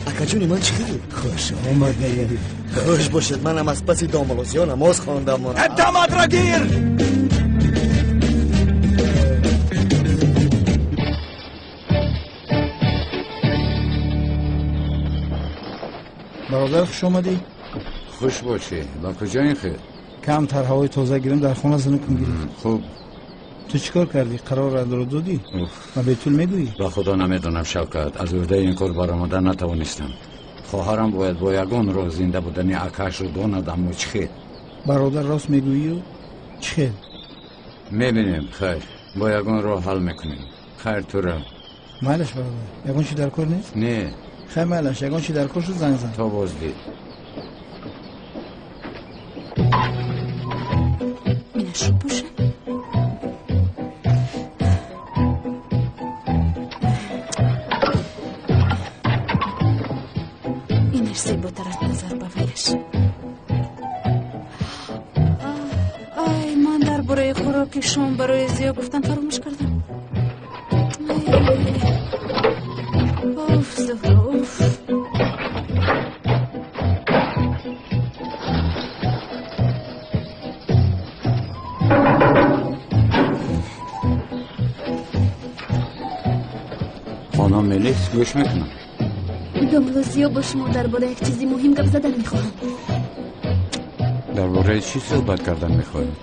Акаҷони ман чӣ хел? Хуш омадед. Хуш бошед, манам аз паси домулло Зиё намоз хондам. Дамадро гир! Бародар, хуш омадӣ. Хуш бошӣ. Ба куҷо ин хел? Камтар ҳавои тоза гирем, дар хона зинукум гирифт. Хуб. Ту чӣ кор кардӣ? Қарорро додӣ? Ба Бетул мегӯӣ? Ба худо намедонам, Шавкат. Аз ӯҳдаи ин кор баромада натавонистам. Хоҳарам бояд бо ягон роҳ зинда будани акаашро донад, аммо чӣ хел? Бародар, рост мегӯию чӣ хел? Мебинем, хайр. Бо ягон роҳ ҳал мекунем. Хайр, тура. Майлаш, бародар. Ягон чӣ дар кор нест? Не. Хай, майлаш, ягон чӣ дар кор шуд, занг зан. То боздид. Минашро пӯшам. Инаш зеботар аз назар ба ваяш. Ай, ман дар бораи хӯроки шом барои Зиё гуфтан фаромӯш кардам. Уф, Зуҳро, уф. Хонум Мелис, гӯш мекунам. Домулло Зиё, бо шумо дар бораи як чизи муҳим гап задан мехоҳам. Дар бораи чӣ суҳбат кардан мехоҳед?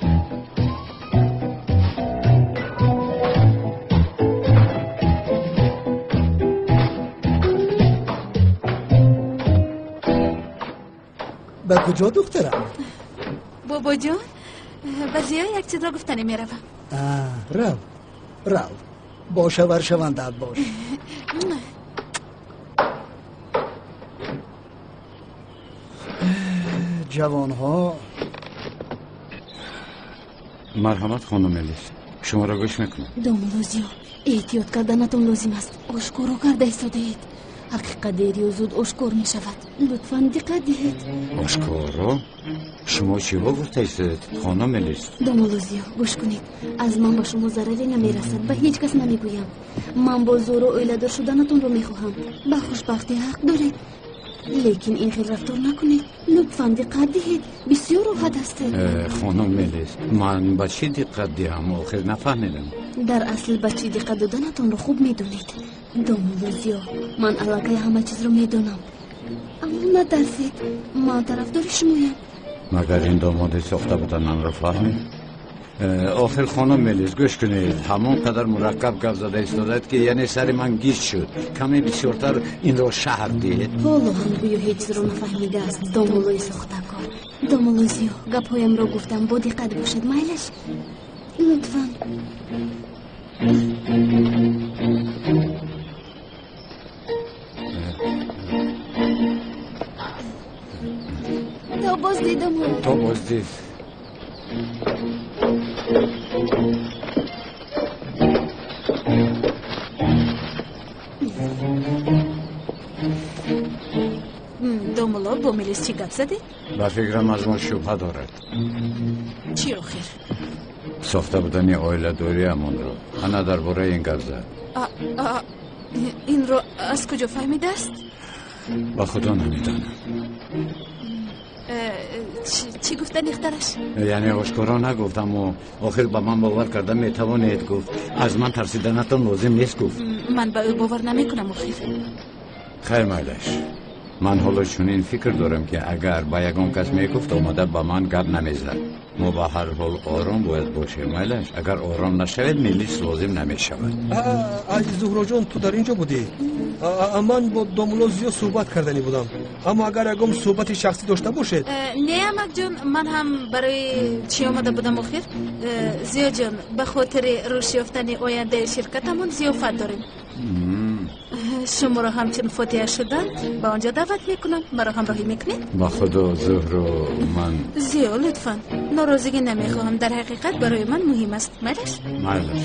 Ба куҷо, духтарам? Бобоҷон, ба Зиё як чизро гуфтанӣ меравам. Рав, рав, бошаваршавандаат бош. Ҷавонҳо. Марҳамат, хонум Мелис, шуморо гӯш мекунам. Домулло Зиё, эҳтиёт карданатон лозим аст. Ошкоро карда истодаед. Ҳақиқат дер ё зуд ошкор мешавад. Лутфан диққат диҳед. Ошкоро? Шумо чиҳо гуфта истодаед, хонум Мелис? Домулло Зиё, гӯш кунед. Аз ман ба шумо зараре намерасад, ба ҳеҷ кас намегӯям. Ман бо зӯру оиладор шуданатонро мехоҳам. Ба хушбахтӣ ҳақ доред. Лекин ин хел рафтор накунед. Лутфан диққат диҳед. Бисёр роҳат ҳастед. Хонум Мелис, ман ба чӣ диққат диҳам? Охир нафаҳмидам. Дар асл ба чӣ диққат доданатонро хуб медонед. Домулло Зиё, ман аллакай ҳама чизро медонам. Аммо натарсед, ман тарафдори шумоям. Магар ин домоди сохта буданамро фаҳмид? Охир хонум Мелис, гӯш кунед. Ҳамон қадар мураккаб гап зада истодаед, ки яъне сари ман гиҷ шуд. Каме бисёртар инро шаҳр диҳед. Ҳоло ҳам гӯё ҳеҷ чизро нафаҳмидааст домуллои сохтакор. Домулло Зиё, гапҳоямро гуфтам, бо диққат бошед, майлаш? Лутфан. То боздид, домулло. То боздид. Домулло, бо Мелис чӣ гап задед? Ба фикрам аз мо шубҳа дорад. Чӣ охир? Сохта будани оиладориамонро. Ана дар бораи ин гап зад. Инро аз куҷо фаҳмидааст? Ба худо намедонам. Чӣ гуфта нихтараш? Яъне ошкоро нагуфт, аммо охир ба ман бовар карда метавонед гуфт. Аз ман тарсиданатон лозим нест гуфт. Ман ба ӯ бовар намекунам охир. Хайр, майлаш. Ман ҳоло чунин фикр дорам, ки агар ба ягон кас мегуфт, омада ба ман гап намезад. Мо ба ҳар ҳол ором бояд бошем, майлаш. Агар ором нашавед, милис лозим намешавад. Ай, Зуҳроҷон, ту дар ин ҷо будӣ? Ман бо домулло Зиё суҳбат карданӣ будам. Аммо агар ягон суҳбати шахсӣ дошта бошед. Не, амакҷон, ман ҳам барои чӣ омада будам охир? Зиёҷон, ба хотири рушд ёфтани ояндаи ширкатамон зиёфат дорем. Шуморо ҳамчун фотиҳа шудан ба он ҷо даъват мекунам. Маро ҳамроҳӣ мекунед? Ба худо, Зуҳро, ман Зиё, лутфан, норозигӣ намехоҳам. Дар ҳақиқат барои ман муҳим аст. Майлаш? Майлаш.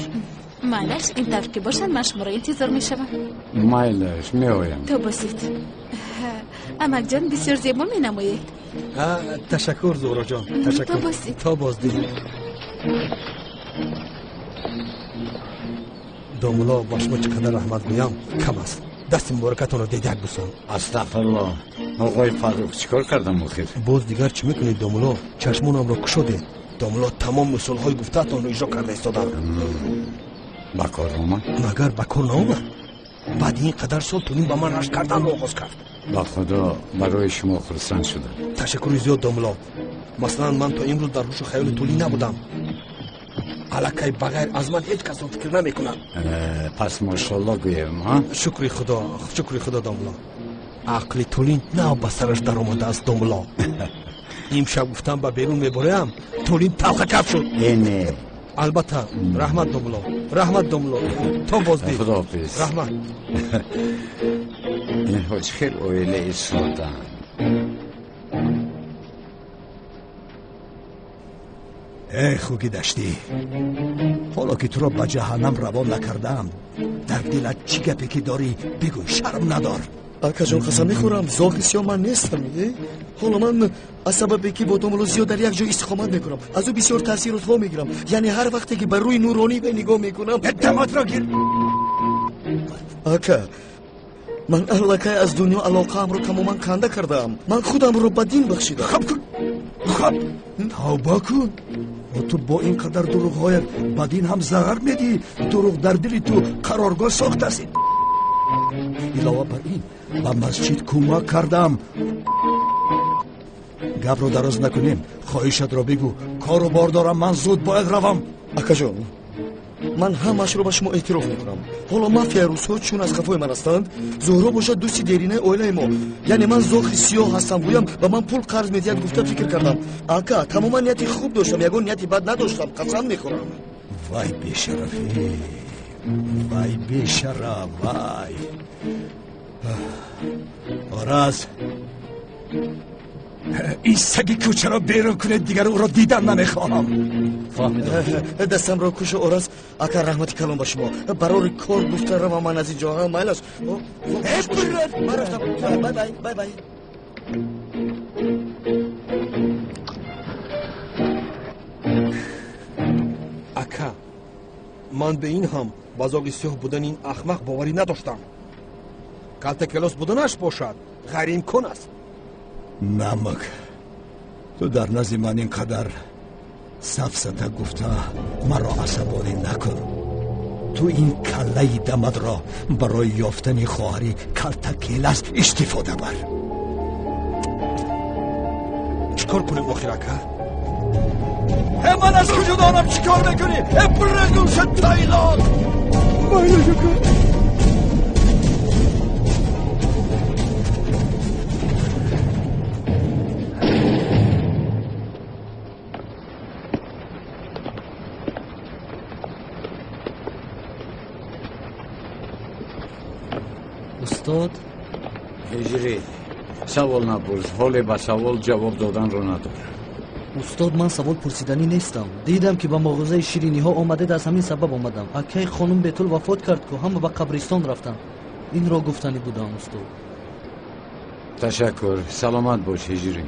Майлаш, ин тавр ки бошад, ман шуморо интизор мешавам. Майлаш, меоям. То босид. Амакҷон, бисёр зебо менамоед. Ташаккур, Зуҳроҷон, ташаккур. То босид. То боздид. Домулло, ба шумо чӣ қадар раҳмат гӯям кам аст. Дасти муборакатонро дедак бусон. Астағфируллоҳ, оғои Фаррух, чӣ кор кардам охир? Боз дигар чӣ мекунед, домулло? Чашмонамро кушодед. Домулло, тамом мисолҳои гуфтаатонро иҷро карда истодам. Ба кор омад? Магар ба кор наомад? Баъди ин қадар сол Тулин ба ман рашк карданро оғоз кард. Ба худо, барои шумо хурсанд шудам. Ташаккури зиёд, домулло. Масалан, ман то имрӯз дар ҳушу хаёли Тулин набудам. Аллакай ба ғайр аз ман ҳеҷ касро фикр намекунад. Пас мошалло гӯем, ҳа? Шукри худо, шукри худо, домулло. Ақли Тулин нав ба сараш даромадааст, домулло. Имшаб гуфтам ба берун мебораям, Тулин талхакап шуд. Э, не. Албатта, раҳмат, домулло, раҳмат, домулло. То боздид. Худоҳофиз. Раҳмат. Инҳо чӣ хел оилаи содаанд. Э, хуги даштӣ, ҳоло ки туро ба ҷаҳаннам равон накардаам, дар дилат чӣ гапе ки дорӣ бигӯй, шарм надор. Акаҷон, қасам мехӯрам, зоғи сиёҳ ман нестам. Ҳоло ман аз сабабе ки бо домулло Зиё дар як ҷой истиқомат мекунам, аз ӯ бисёр таъсиротҳо мегирам. Яъне ҳар вақте ки ба рӯи нуронӣ вай нигоҳ мекунам. Даматро гир. Ака, ман аллакай аз дунё алоқаамро тамоман канда кардаам. Ман худамро ба дин бахшидам. Хаб кун, хаб, тавба кун. Ту бо ин қадар дурӯғҳоят ба дин ҳам зарар медиҳӣ. Дурӯғ дар дили ту қароргоҳ сохтааст. Илова бар ин, ба масҷид кӯмак кардам. Гапро дароз накунем, хоҳишатро бигӯ. Кору бор дорам, ман зуд бояд равам. Акаҷон, ман ҳамаашро ба шумо эътироф мекунам. Ҳоло мафияи русҳо чун аз қафои ман ҳастанд, Зуҳро бошад дӯсти деринаи оилаи мо. Яъне ман зоғи сиёҳ ҳастам гӯям, ба ман пул қарз медиҳад гуфта фикр кардам. Ака, тамоман нияти хуб доштам, ягон нияти бад надоштам, қасам мехӯрам. Вай бешарафӣ, вай бешараф, вай. Ораз, ин саги кӯчаро берун кунед, дигар ӯро дидан намехоҳам. Фаҳмидам. Дастамро кушу, Ораз. Ака, раҳмати калон ба шумо. Барори кор гуфта равам ман аз ин ҷо. Майлаш. Ман рафтам. Бай бай, бай бай. Ака, ман ба ин ҳам ба зоғи сиёҳ будани ин ахмақ боварӣ надоштам. Калтакелос буданаш бошад ғайриимкон аст. Намак, ту дар назди ман ин қадар сафсата гуфта маро асабонӣ накун. Ту ин каллаи дамадро барои ёфтани хоҳари Калтакелас истифода бар. Чӣ кор кунем охир, ака? Э, ман аз куҷо донам чӣ кор мекунӣ? Э, бурагӯша тайлоқ! Майлаш, ака. Устод? Ҳиҷрӣ, савол напурс, ҳоле ба савол ҷавоб доданро надорам. Устод, ман савол пурсиданӣ нестам. Дидам ки ба мағозаи шириниҳо омадед, аз ҳамин сабаб омадам. Акаи хонум Бетул вафот кард ку, ҳама ба қабристон рафтанд. Инро гуфтанӣ будам, устод. Ташаккур, саломат бош, ҳиҷрӣ.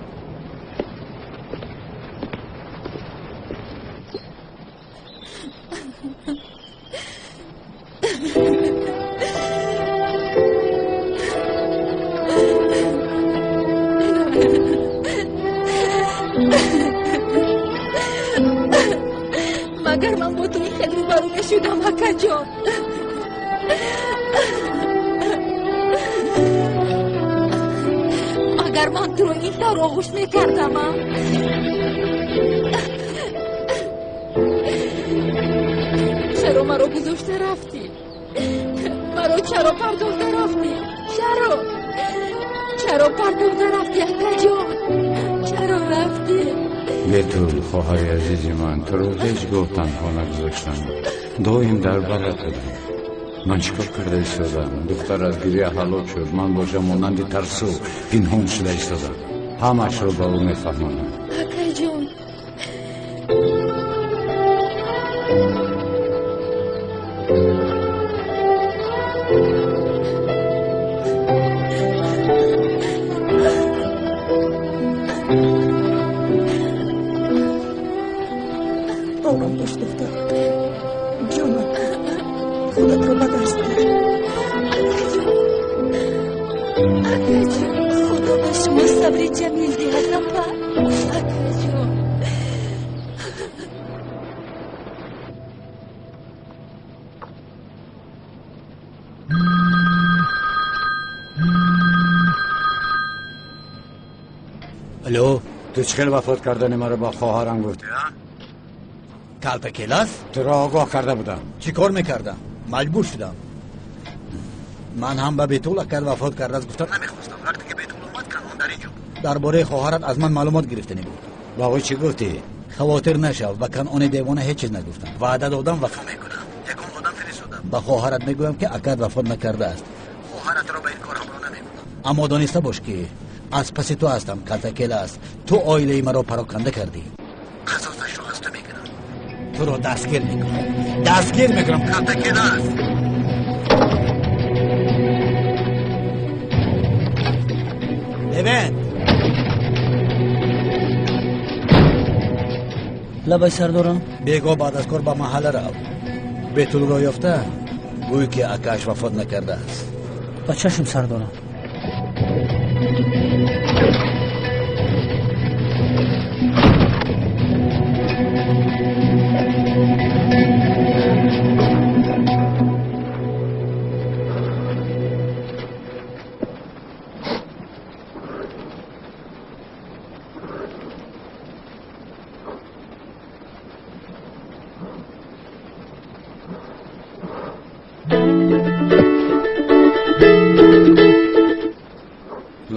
Магар ман бо ту ин хел рӯбарӯ мешудам, акаҷон? Магар ман туро ин тавр оғӯш мекардам? Чаро маро гузошта рафтӣ? Маро чаро партофта рафтӣ? Чаро? Чаро партофта рафтӣ, акаҷон? Чаро рафтӣ? Бетул, хоҳари азизи ман, туро ҳеҷ гоҳ танҳо нагузоштам. Доим дар барат будам. Ман чӣ кор карда истодам? Духтар аз гиря ҳалок шуд. Ман бошам монанди тарсу пинҳон шуда истодам. Ҳамаашро ба ӯ мефаҳмонам. Акаҷон. Худатро ба даст гир. Акаҷон, акаҷон, Худо ба шумо сабри ҷамил диҳад, апа. Акаҷон. Алло, ту чӣ хел вафот кардани маро ба хоҳарам гуфтӣ, а? Калтакелас? Туро огоҳ карда будам. Чӣ кор мекардам? Маҷбур шудам. Ман ҳам ба Бетул акар вафот кардааст гуфтам намехостам. Вақте ки Бетул омад, Канон дар инҷо буд. Дар бораи хоҳарат аз ман маълумот гирифтанӣ буд. Ба ӯ чӣ гуфтӣ? Хавотир нашав, ба Канони девона ҳеҷ чиз нагуфтам. Ваъда додам вафо мекунам. Ягон одам фиристодам. Ба хоҳарат мегӯям ки акар вафот накардааст. Хоҳаратро ба ин кор ҳамроҳ намекунам. Аммо дониста бош ки аз паси ту ҳастам, Калтакелас. Ту оилаи маро пароканда кардӣ. Қасосашро аз ту мегирам. Туро дастгир мекунам. Дастгир мекунам, Калтакелас. Левент! Лабай сардорам. Бегоҳ баъд аз кор ба маҳалла рав. Бетулро ёфта, гӯй ки акааш вафот накардааст. Ба чашм сардорам.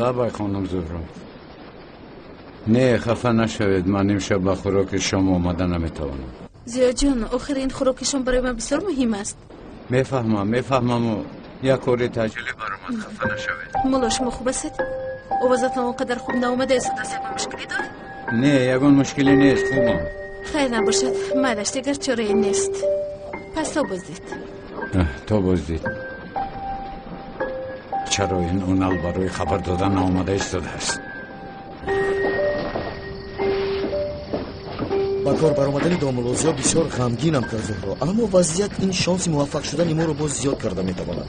Лабай хонум Зуҳро. Не, хафа нашавед, ман имшаб ба хӯроки шом омада наметавонам. Зиёҷон, охир ин хӯроки шом барои ман бисёр муҳим аст. Мефаҳмам, мефаҳмаму як кори таъҷилӣ баромад, хафа нашавед. Мулло, шумо хуб ҳастед? Овозатон он қадар хуб наомадааст, аз ягон мушкилӣ доред? Не, ягон мушкилӣ нест, хубам. Хайр набошад, майлаш, дигар чорае нест. Пас то боздид. То боздид. Чаро ин Унал барои хабар додан наомада истодааст? Ба кор баромадани домулло Зиё бисёр ғамгинам кард, Зуҳро, аммо вазъият ин шонси муваффақ шудани моро боз зиёд карда метавонад.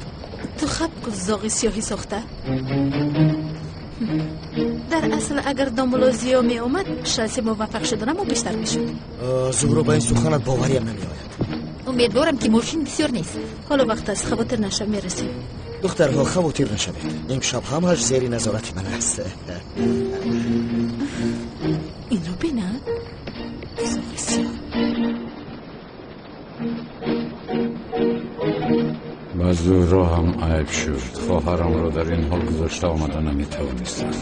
Ту хаб кун, зоғи сиёҳӣ сохта. Дар асл агар домулло Зиё меомад, шанси муваффақ шуданамо бештар мешуд. Зуҳро, ба ин суханат бовариам намеояд. Умедворам ки мошин бисёр нест. Ҳоло вақт аст, хавотир нашав, мерасем. Духтарҳо, хавотир нашавед, имшаб ҳамааш зери назорати ман аст. Инро бина, зоғи сиёҳ. Ба Зуҳро ҳам айб шуд. Хоҳарамро дар ин ҳол гузошта омада наметавонистам.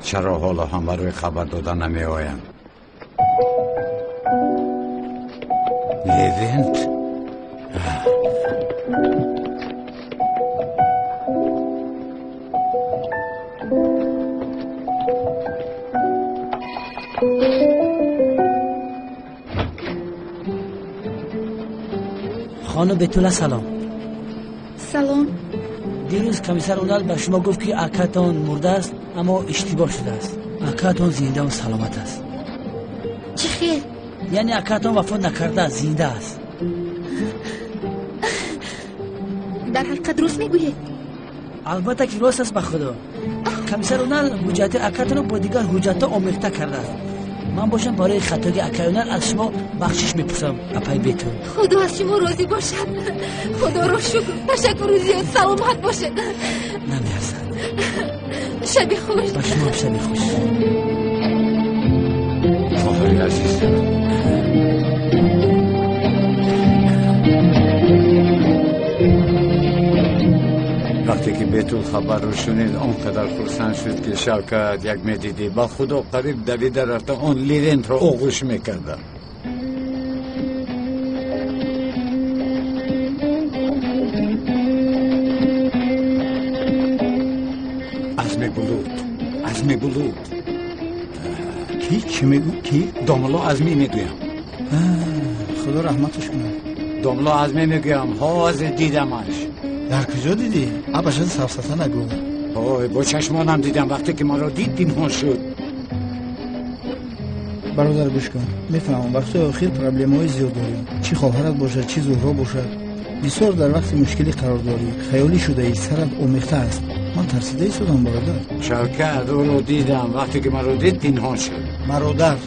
Чаро ҳоло ҳам барои хабар дода намеоянд? Левент? Хонум Бетула, салом. Салом. Дирӯз комиссар Унал ба шумо гуфт ки акатон мурдааст, аммо иштибоҳ шудааст. Акатон зиндаву саломат аст. Чӣ хел? Яъне акатон вафот накардааст, зинда аст. Дар ҳақиқат рост мегӯед? Албатта ки рост аст, ба Худо. Комиссар Унал ҳуҷҷати акатонро бо дигар ҳуҷҷатҳо омехта кардааст. Ман бошам барои хатоги акаи Унал аз шумо бахшиш мепурсам, апаи Бетул. Худо аз шумо розӣ бошад. Худоро шукр. Ташаккуру зиёд, саломат бошед. Намеарзад. Шаби хуш. Ба шумо шаби хуш. Хоҳари азиз. Вақте ки Бетул хабарро шунид, он қадар хурсанд шуд ки Шавкат як медидӣ, ба Худо қариб давида рафта он Левентро оғӯш мекарда. Азми Булут, Азми Булут. Ки чӣ мегӯ? Ки? Домулло Азмӣ мегӯям. Худо раҳматаш кунад. Домулло Азмӣ мегӯям, ҳозир дидамаш. Дар куҷо дидӣ? Абашад сафсата нагӯ. Ой, бо чашмонам дидам, вақте ки маро дид димон шуд. Бародар, гӯш кун, мефаҳмам, вақтҳои охир проблемаҳои зиёд дорем. Чӣ хоҳарат бошад, чӣ Зуҳро бошад, бисёр дар вақти мушкилӣ қарор дорӣ, хаёлӣ шудаӣ, сарат омехта аст. Ман тарсида истодам, бародар. Шавкат, ӯро дидам, вақте ки маро дид, пинҳон шуд. Бародар,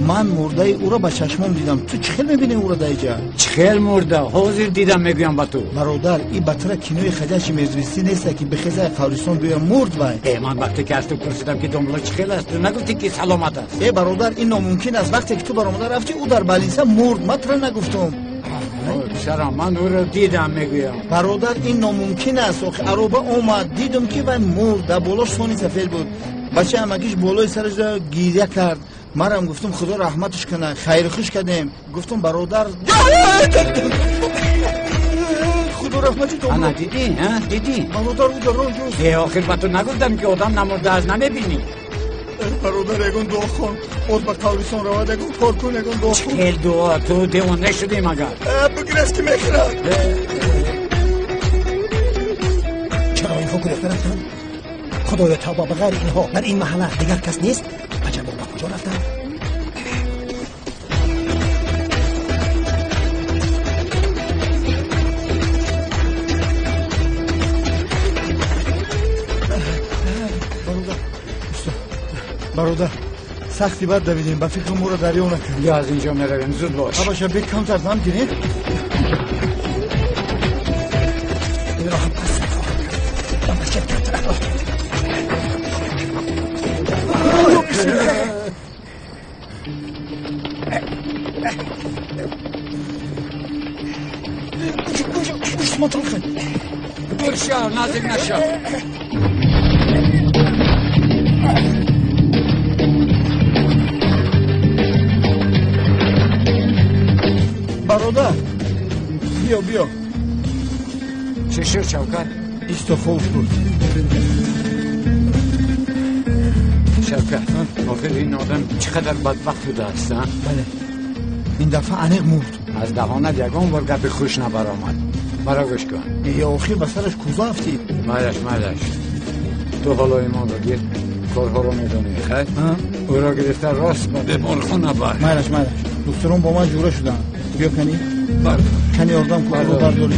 ман мурдаи ӯро ба чашмом дидам. Ту чӣ хел мебинӣ ӯро дар иҷа? Чӣ хел мурда? Ҳозир дидам, мегӯям ба ту. Бародар, и батра кинои ходячие мертвецы неста, ки бихеза қабристон биёя, мурд вай. Э, ман вақте ки аз ту пурсидам, ки домла чӣ хел аст, ту нагуфтӣ, ки саломат аст? Э, бародар, ин номумкин аст. Вақте ки ту баромада рафтӣ, ӯ дар больница мурд. Ман тура нагуфтум. Писарам, ман ӯро дидам, мегӯям. Бародар, ин номумкин аст. Охи ароба омад, дидум, ки вай мурд. Дар болош сони сафед буд. Бачаи амакиш болои сараш гиря кард. Марам гуфтум, худо раҳматаш кунад, хайрхуш кардем. Гуфтум, бародар, худо раҳмати. Ана, дидӣ, дидӣ? Бародар, ӯ дар роҳ ҷост. Э, охир ба ту нагуфтам, ки одам намурдааст, намебинӣ? Бародар, ягон дуо хон, боз ба қабристон равад, ягон кор кун, ягон дуо хон. Хел дуо? Ту девона шудӣ магар? Бигирез, ки мехӯрад. Чаро инҳо гурехта рафтанд? Худоё, тавба, ба ғайри инҳо дар ин маҳалла дигар кас нест. Аҷабо, ба куҷо рафтанд? Бародар, сахти бад давидем, ба фикру моро дарё накард. Ё, аз инҷо меравем, зуд бош. Абаша, бе камтар дам гиред. Инро ҳам пас хоҳам кард. Ба масҷид камтар. Дур шав, наздик нашав. Бародар, биё, биё. Чӣ шуд, Шавкат? Исто, ховш буд. Шавкат, охир ин одам чӣ қадар бадбахт будааст, а? Бале, ин дафъа аниқ мурд. Аз даҳонат ягон бор гапи хуш набаромад. Маро гӯш кун. Ё, охир ба сараш кӯза афтид. Майлаш, майлаш, ту ҳоло имонро гир, корҳоро медонӣ, хайр? Ӯро гирифта рост ба беморхона бар. Майлаш, майлаш, духтурон бо ман ҷура шуданд. Биё, кани, кани, ёрдам кун, ӯро бардорӣ.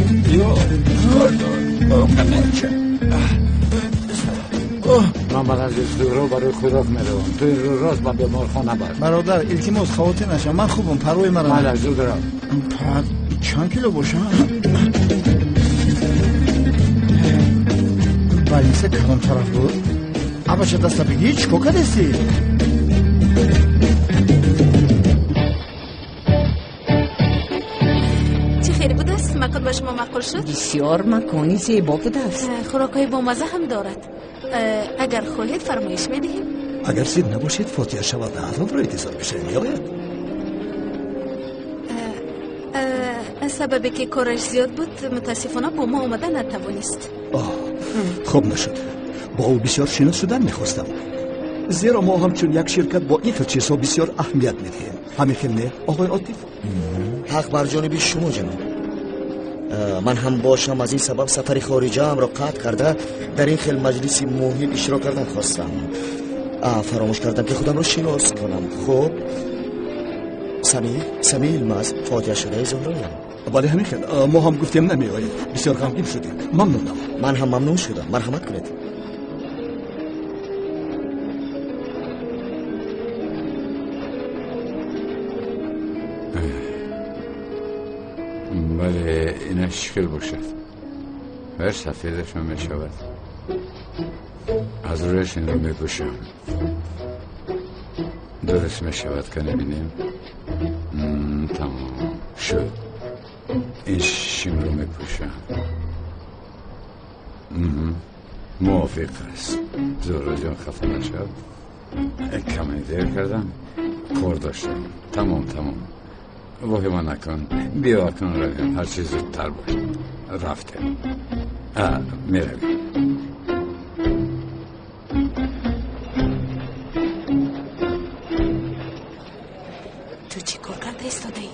Ман ба назди Зуҳро барои хӯрок меравам, ту инро рост ба беморхона бар. Бародар, илтимос, хавотир нашав, ман хубам, парвои мара. Майлаш, зуд рав. Чанд кило бошам? Больница кадом тараф буд? Абаша, даста бигӣ, чӣ кор кардести? Чӣ хел будааст? Макон ба шумо маъқул шуд? Бисёр макони зебо будааст. Хӯрокҳои бомазза ҳам дорад. Агар хоҳед, фармоиш медиҳем. Агар зид набошед, фотиҳа шавад, азонро интизор бишавем, меояд. Аз сабабе ки кораш зиёд буд, мутаассифона бо мо омада натавонист. Хуб нашуд. Бо ӯ бисёр шинос шудан мехостам, зеро мо ҳамчун як ширкат бо ин хел чизҳо бисёр аҳамият медиҳем. Ҳамин хел не, оқои Отиф? Ҳақ бар ҷониби шумо, ҷаноб. Ман ҳам бошам, аз ин сабаб сафари хориҷаамро қатъ карда, дар ин хел маҷлиси муҳим иштирок кардан хостам. Фаромӯш кардам, ки худамро шинос кунам. Хуб, Самир Илмаз, фотиҳашудаи Зуҳроям. Бале, ҳамин хел. Мо ҳам гуфтем, намеоед, бисёр ғамгин шудем. Мамнунам. Ман ҳам мамнун шудам, марҳамат кунед. Бале, инаш чӣ хел бошад? Ҳар сафедашон мешавад. Аз рӯяш инро мепӯшам, дуруст мешавад. Ка небинем. Тамом шуд. Ин шимро мепӯшам, мувофиқ аст. Зуҳроҷон, хафа нашав, каме дер кардам, кор доштам. Тамом, тамом, воҳима накун. Биё, акнун равем, ҳарчи зудтар бош. Рафтем, меравем. Ту чӣ кор карда истодаӣ?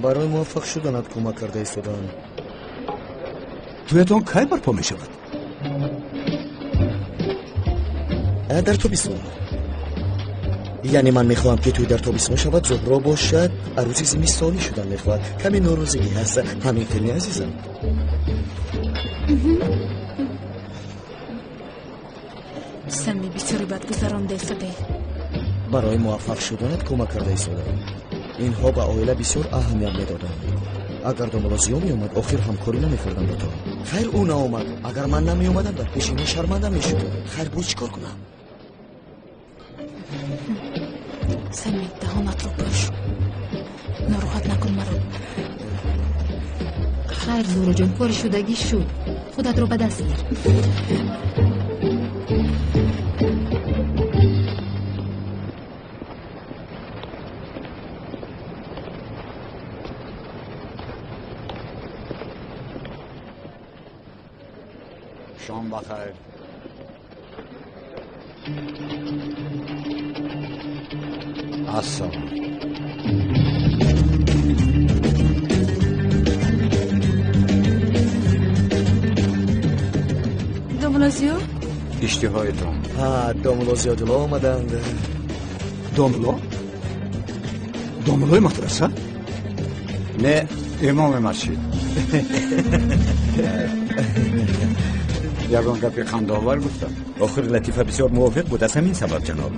Барои муваффақ шуданат кӯмак карда истодаам. Тӯятон кай барпо мешавад? Дар тобистон. Яъне ман мехоҳам ки тӯй дар тобистон шавад, Зуҳро бошад арӯси зимистонӣ шудан мехоҳад. Каме норозигӣ ҳаст. Ҳамин хел не, азизам? Сами, бисёре бад гузаронда истодаӣ. Барои муваффақ шуданат кӯмак карда истодаам. Инҳо ба оила бисёр аҳамият медоданд. Агар домулло Зиё меомад, охир ҳамкорӣ намекардам бо ту. Хайр, ӯ наомад. Агар ман намеомадам, дар пеши инҳо шарманда мешудам. Хайр, боз чӣ кор кунам? Сами, даҳонатро пӯш. Нороҳат накун маро. Хайр, Зуҳроҷон, кори шудагӣ шуд. Худатро ба даст гир. شام بخیر. السلام. домулло Зиё? Иштиҳоятон. Ҳа, домулло Зиёдулло омаданд. Домулло? Домуллои мадраса? Не, имоми масҷид. Ягон гапи хандаовар гуфтам. Охир латифа бисёр мувофиқ буд, аз ҳамин сабаб, ҷаноб.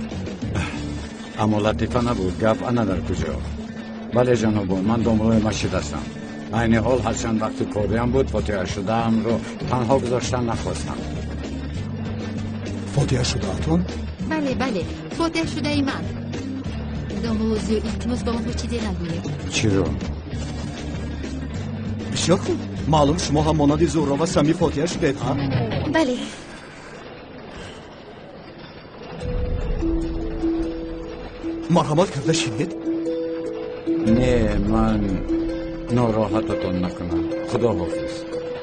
Аммо латифа набуд, гап ана дар куҷо. Бале, ҷанобо, ман домуллои масҷид ҳастам. Айни ҳол ҳарчанд вақти кориам буд, фотиҳа шудаамро танҳо гузоштан нахостам. Фотиҳа шудаатон? Бале, бале, фотиҳа шудаи ман. Домулло Зиё, илтимос, ба онҳо чизе нагӯед. Чиро? Бисёр хуб. Маълум, шумо ҳам монанди Зуҳро ва Сами фотиҳа шудед, ҳа? Бале. Марҳамат карда шинед. Не, ман нороҳататон накунам. Худо ҳофиз.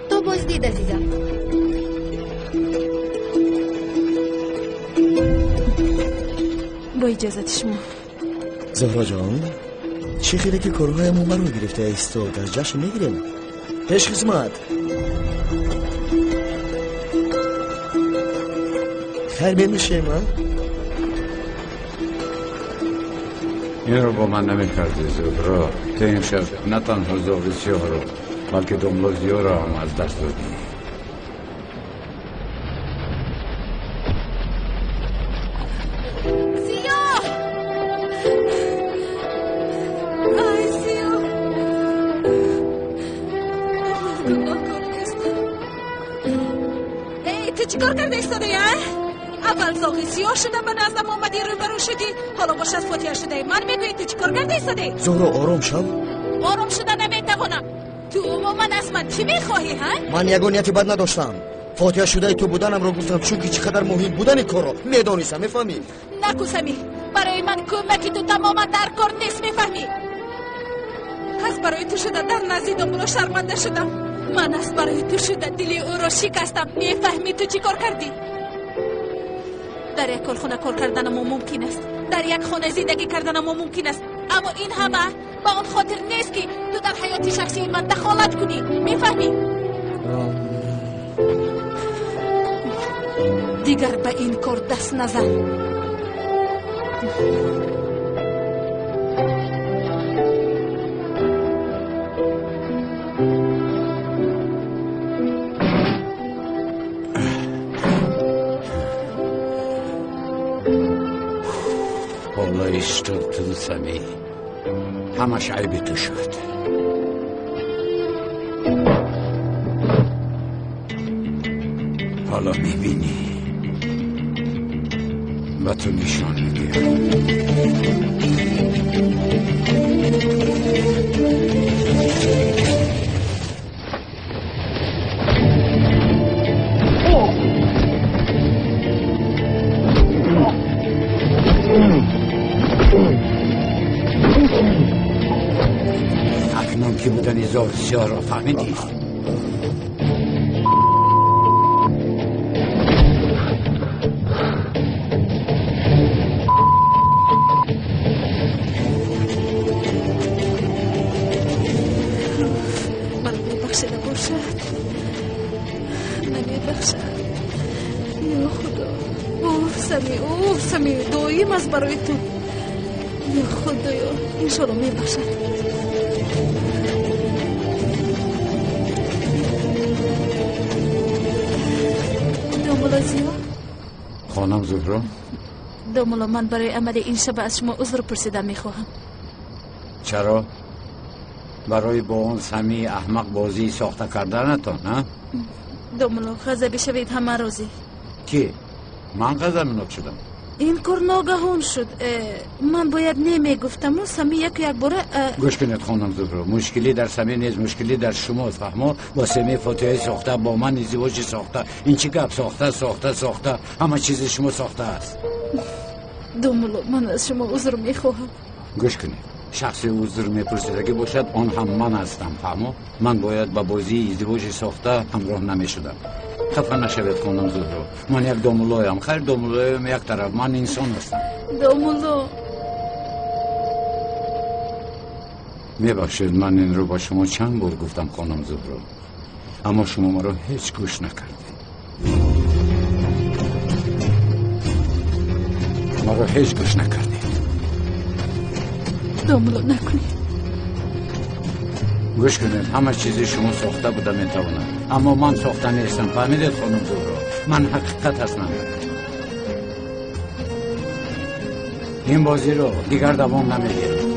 То боздид, азизам. Бо иҷозати шумо. Зуҳроҷон, чӣ хеле ки корҳоямон баро гирифта истод, аз ҷашн мегирем. Пешхизмат. Хайр, менӯшем, а? Инро бо ман намекардӣ, Зуҳро. Ту имшаб на танҳо зоғи сиёҳро, балки домулло Зиёро ҳам аз даст додӣ. Зиё! Ай, Зиё! Ман гуноҳкор нестам. Эй, ту чӣ кор карда истодаӣ, а? Аввал зоғи сиёҳ шуда ба наздам омадӣ, рӯбарӯ шудӣ, ҳоло бошад фотиҳа шудаӣ. Ман мегӯӣ, ту чӣ кор карда истодаӣ? Зуҳро, ором шав. Ором шуда наметавонам. Ту умуман аз ман чӣ мехоҳӣ, ҳа? Ман ягон нияти бад надоштам. Фотиҳа шудаи ту буданамро гуфтам, чунки чӣ қадар муҳим будани корро медонистам, мефаҳмӣ? Наку, Сами, барои ман кӯмаки ту тамоман дар кор нест, мефаҳмӣ? Аз барои ту шуда дар назди домулло шарманда шудам. Ман аз барои ту шуда дили ӯро шикастам. Мефаҳмӣ ту чӣ кор кардӣ? Дар як корхона кор карданамо мумкин аст, дар як хона зиндагӣ карданамо мумкин аст, аммо ин ҳама ба он хотир нест, ки ту дар ҳаёти шахсии ман дахолат кунӣ, мефаҳмӣ? Дигар ба ин кор даст назан. Ҳоло истод ту, Сами, ҳамаш айби ту шуд. Ҳоло мебинӣ, ба ту нишон медиҳам. Акнун ки будани зоғи сиёҳро фаҳмидӣ? Маро мебахшида бошад, намебахшад. Ё Худо, уф, Сами, уф, Сами, доим аз барои ту. Ё Худоё, иншоалло мебахшад. Домулло Зиё? Хонам Зуҳро? Домулло, ман барои амали ин шаба аз шумо узр пурсида мехоҳам. Чаро? Барои бо он Самии аҳмақ бозии сохта карданатон, а? Домулло, ғазабӣ шавед ҳама розӣ. Ки? Ман ғазабнок шудам? Ин кор ногаҳон шуд. Ман бояд не мегуфтаму Самӣ яку якбора. Гӯш кунед, хонам Зуҳро, мушкилӣ дар Самӣ нест, мушкилӣ дар шумост, фаҳмо? Бо Самӣ фотиҳаи сохта, бо ман издивоҷи сохта. Ин чӣ гап? Сохта, сохта, сохта, ҳама чизи шумо сохта аст. Домулло, ман аз шумо узр мехоҳам. Гӯш кунед, шахсе узр мепурсидагӣ бошад, он ҳам ман ҳастам, фаҳмо? Ман бояд ба бозии издивоҷи сохта ҳамроҳ намешудам. Хафа нашавед, хонам Зуҳро, ман як домуллоям. Хайр, домуллоям як тараф, ман инсон ҳастам. Домулло, мебахшед, ман инро ба шумо чанд бор гуфтам, хонам Зуҳро, аммо шумо маро ҳеҷ гӯш накардед. Маро ҳеҷ гӯш накардед. Домулло, накунед. Гӯш кунед, ҳама чизи шумо сохта буда метавонад, аммо ман сохта нестам, фаҳмидед, хонум Зуҳро? Ман ҳақиқат ҳастам. Ин бозиро дигар давом намедиҳам.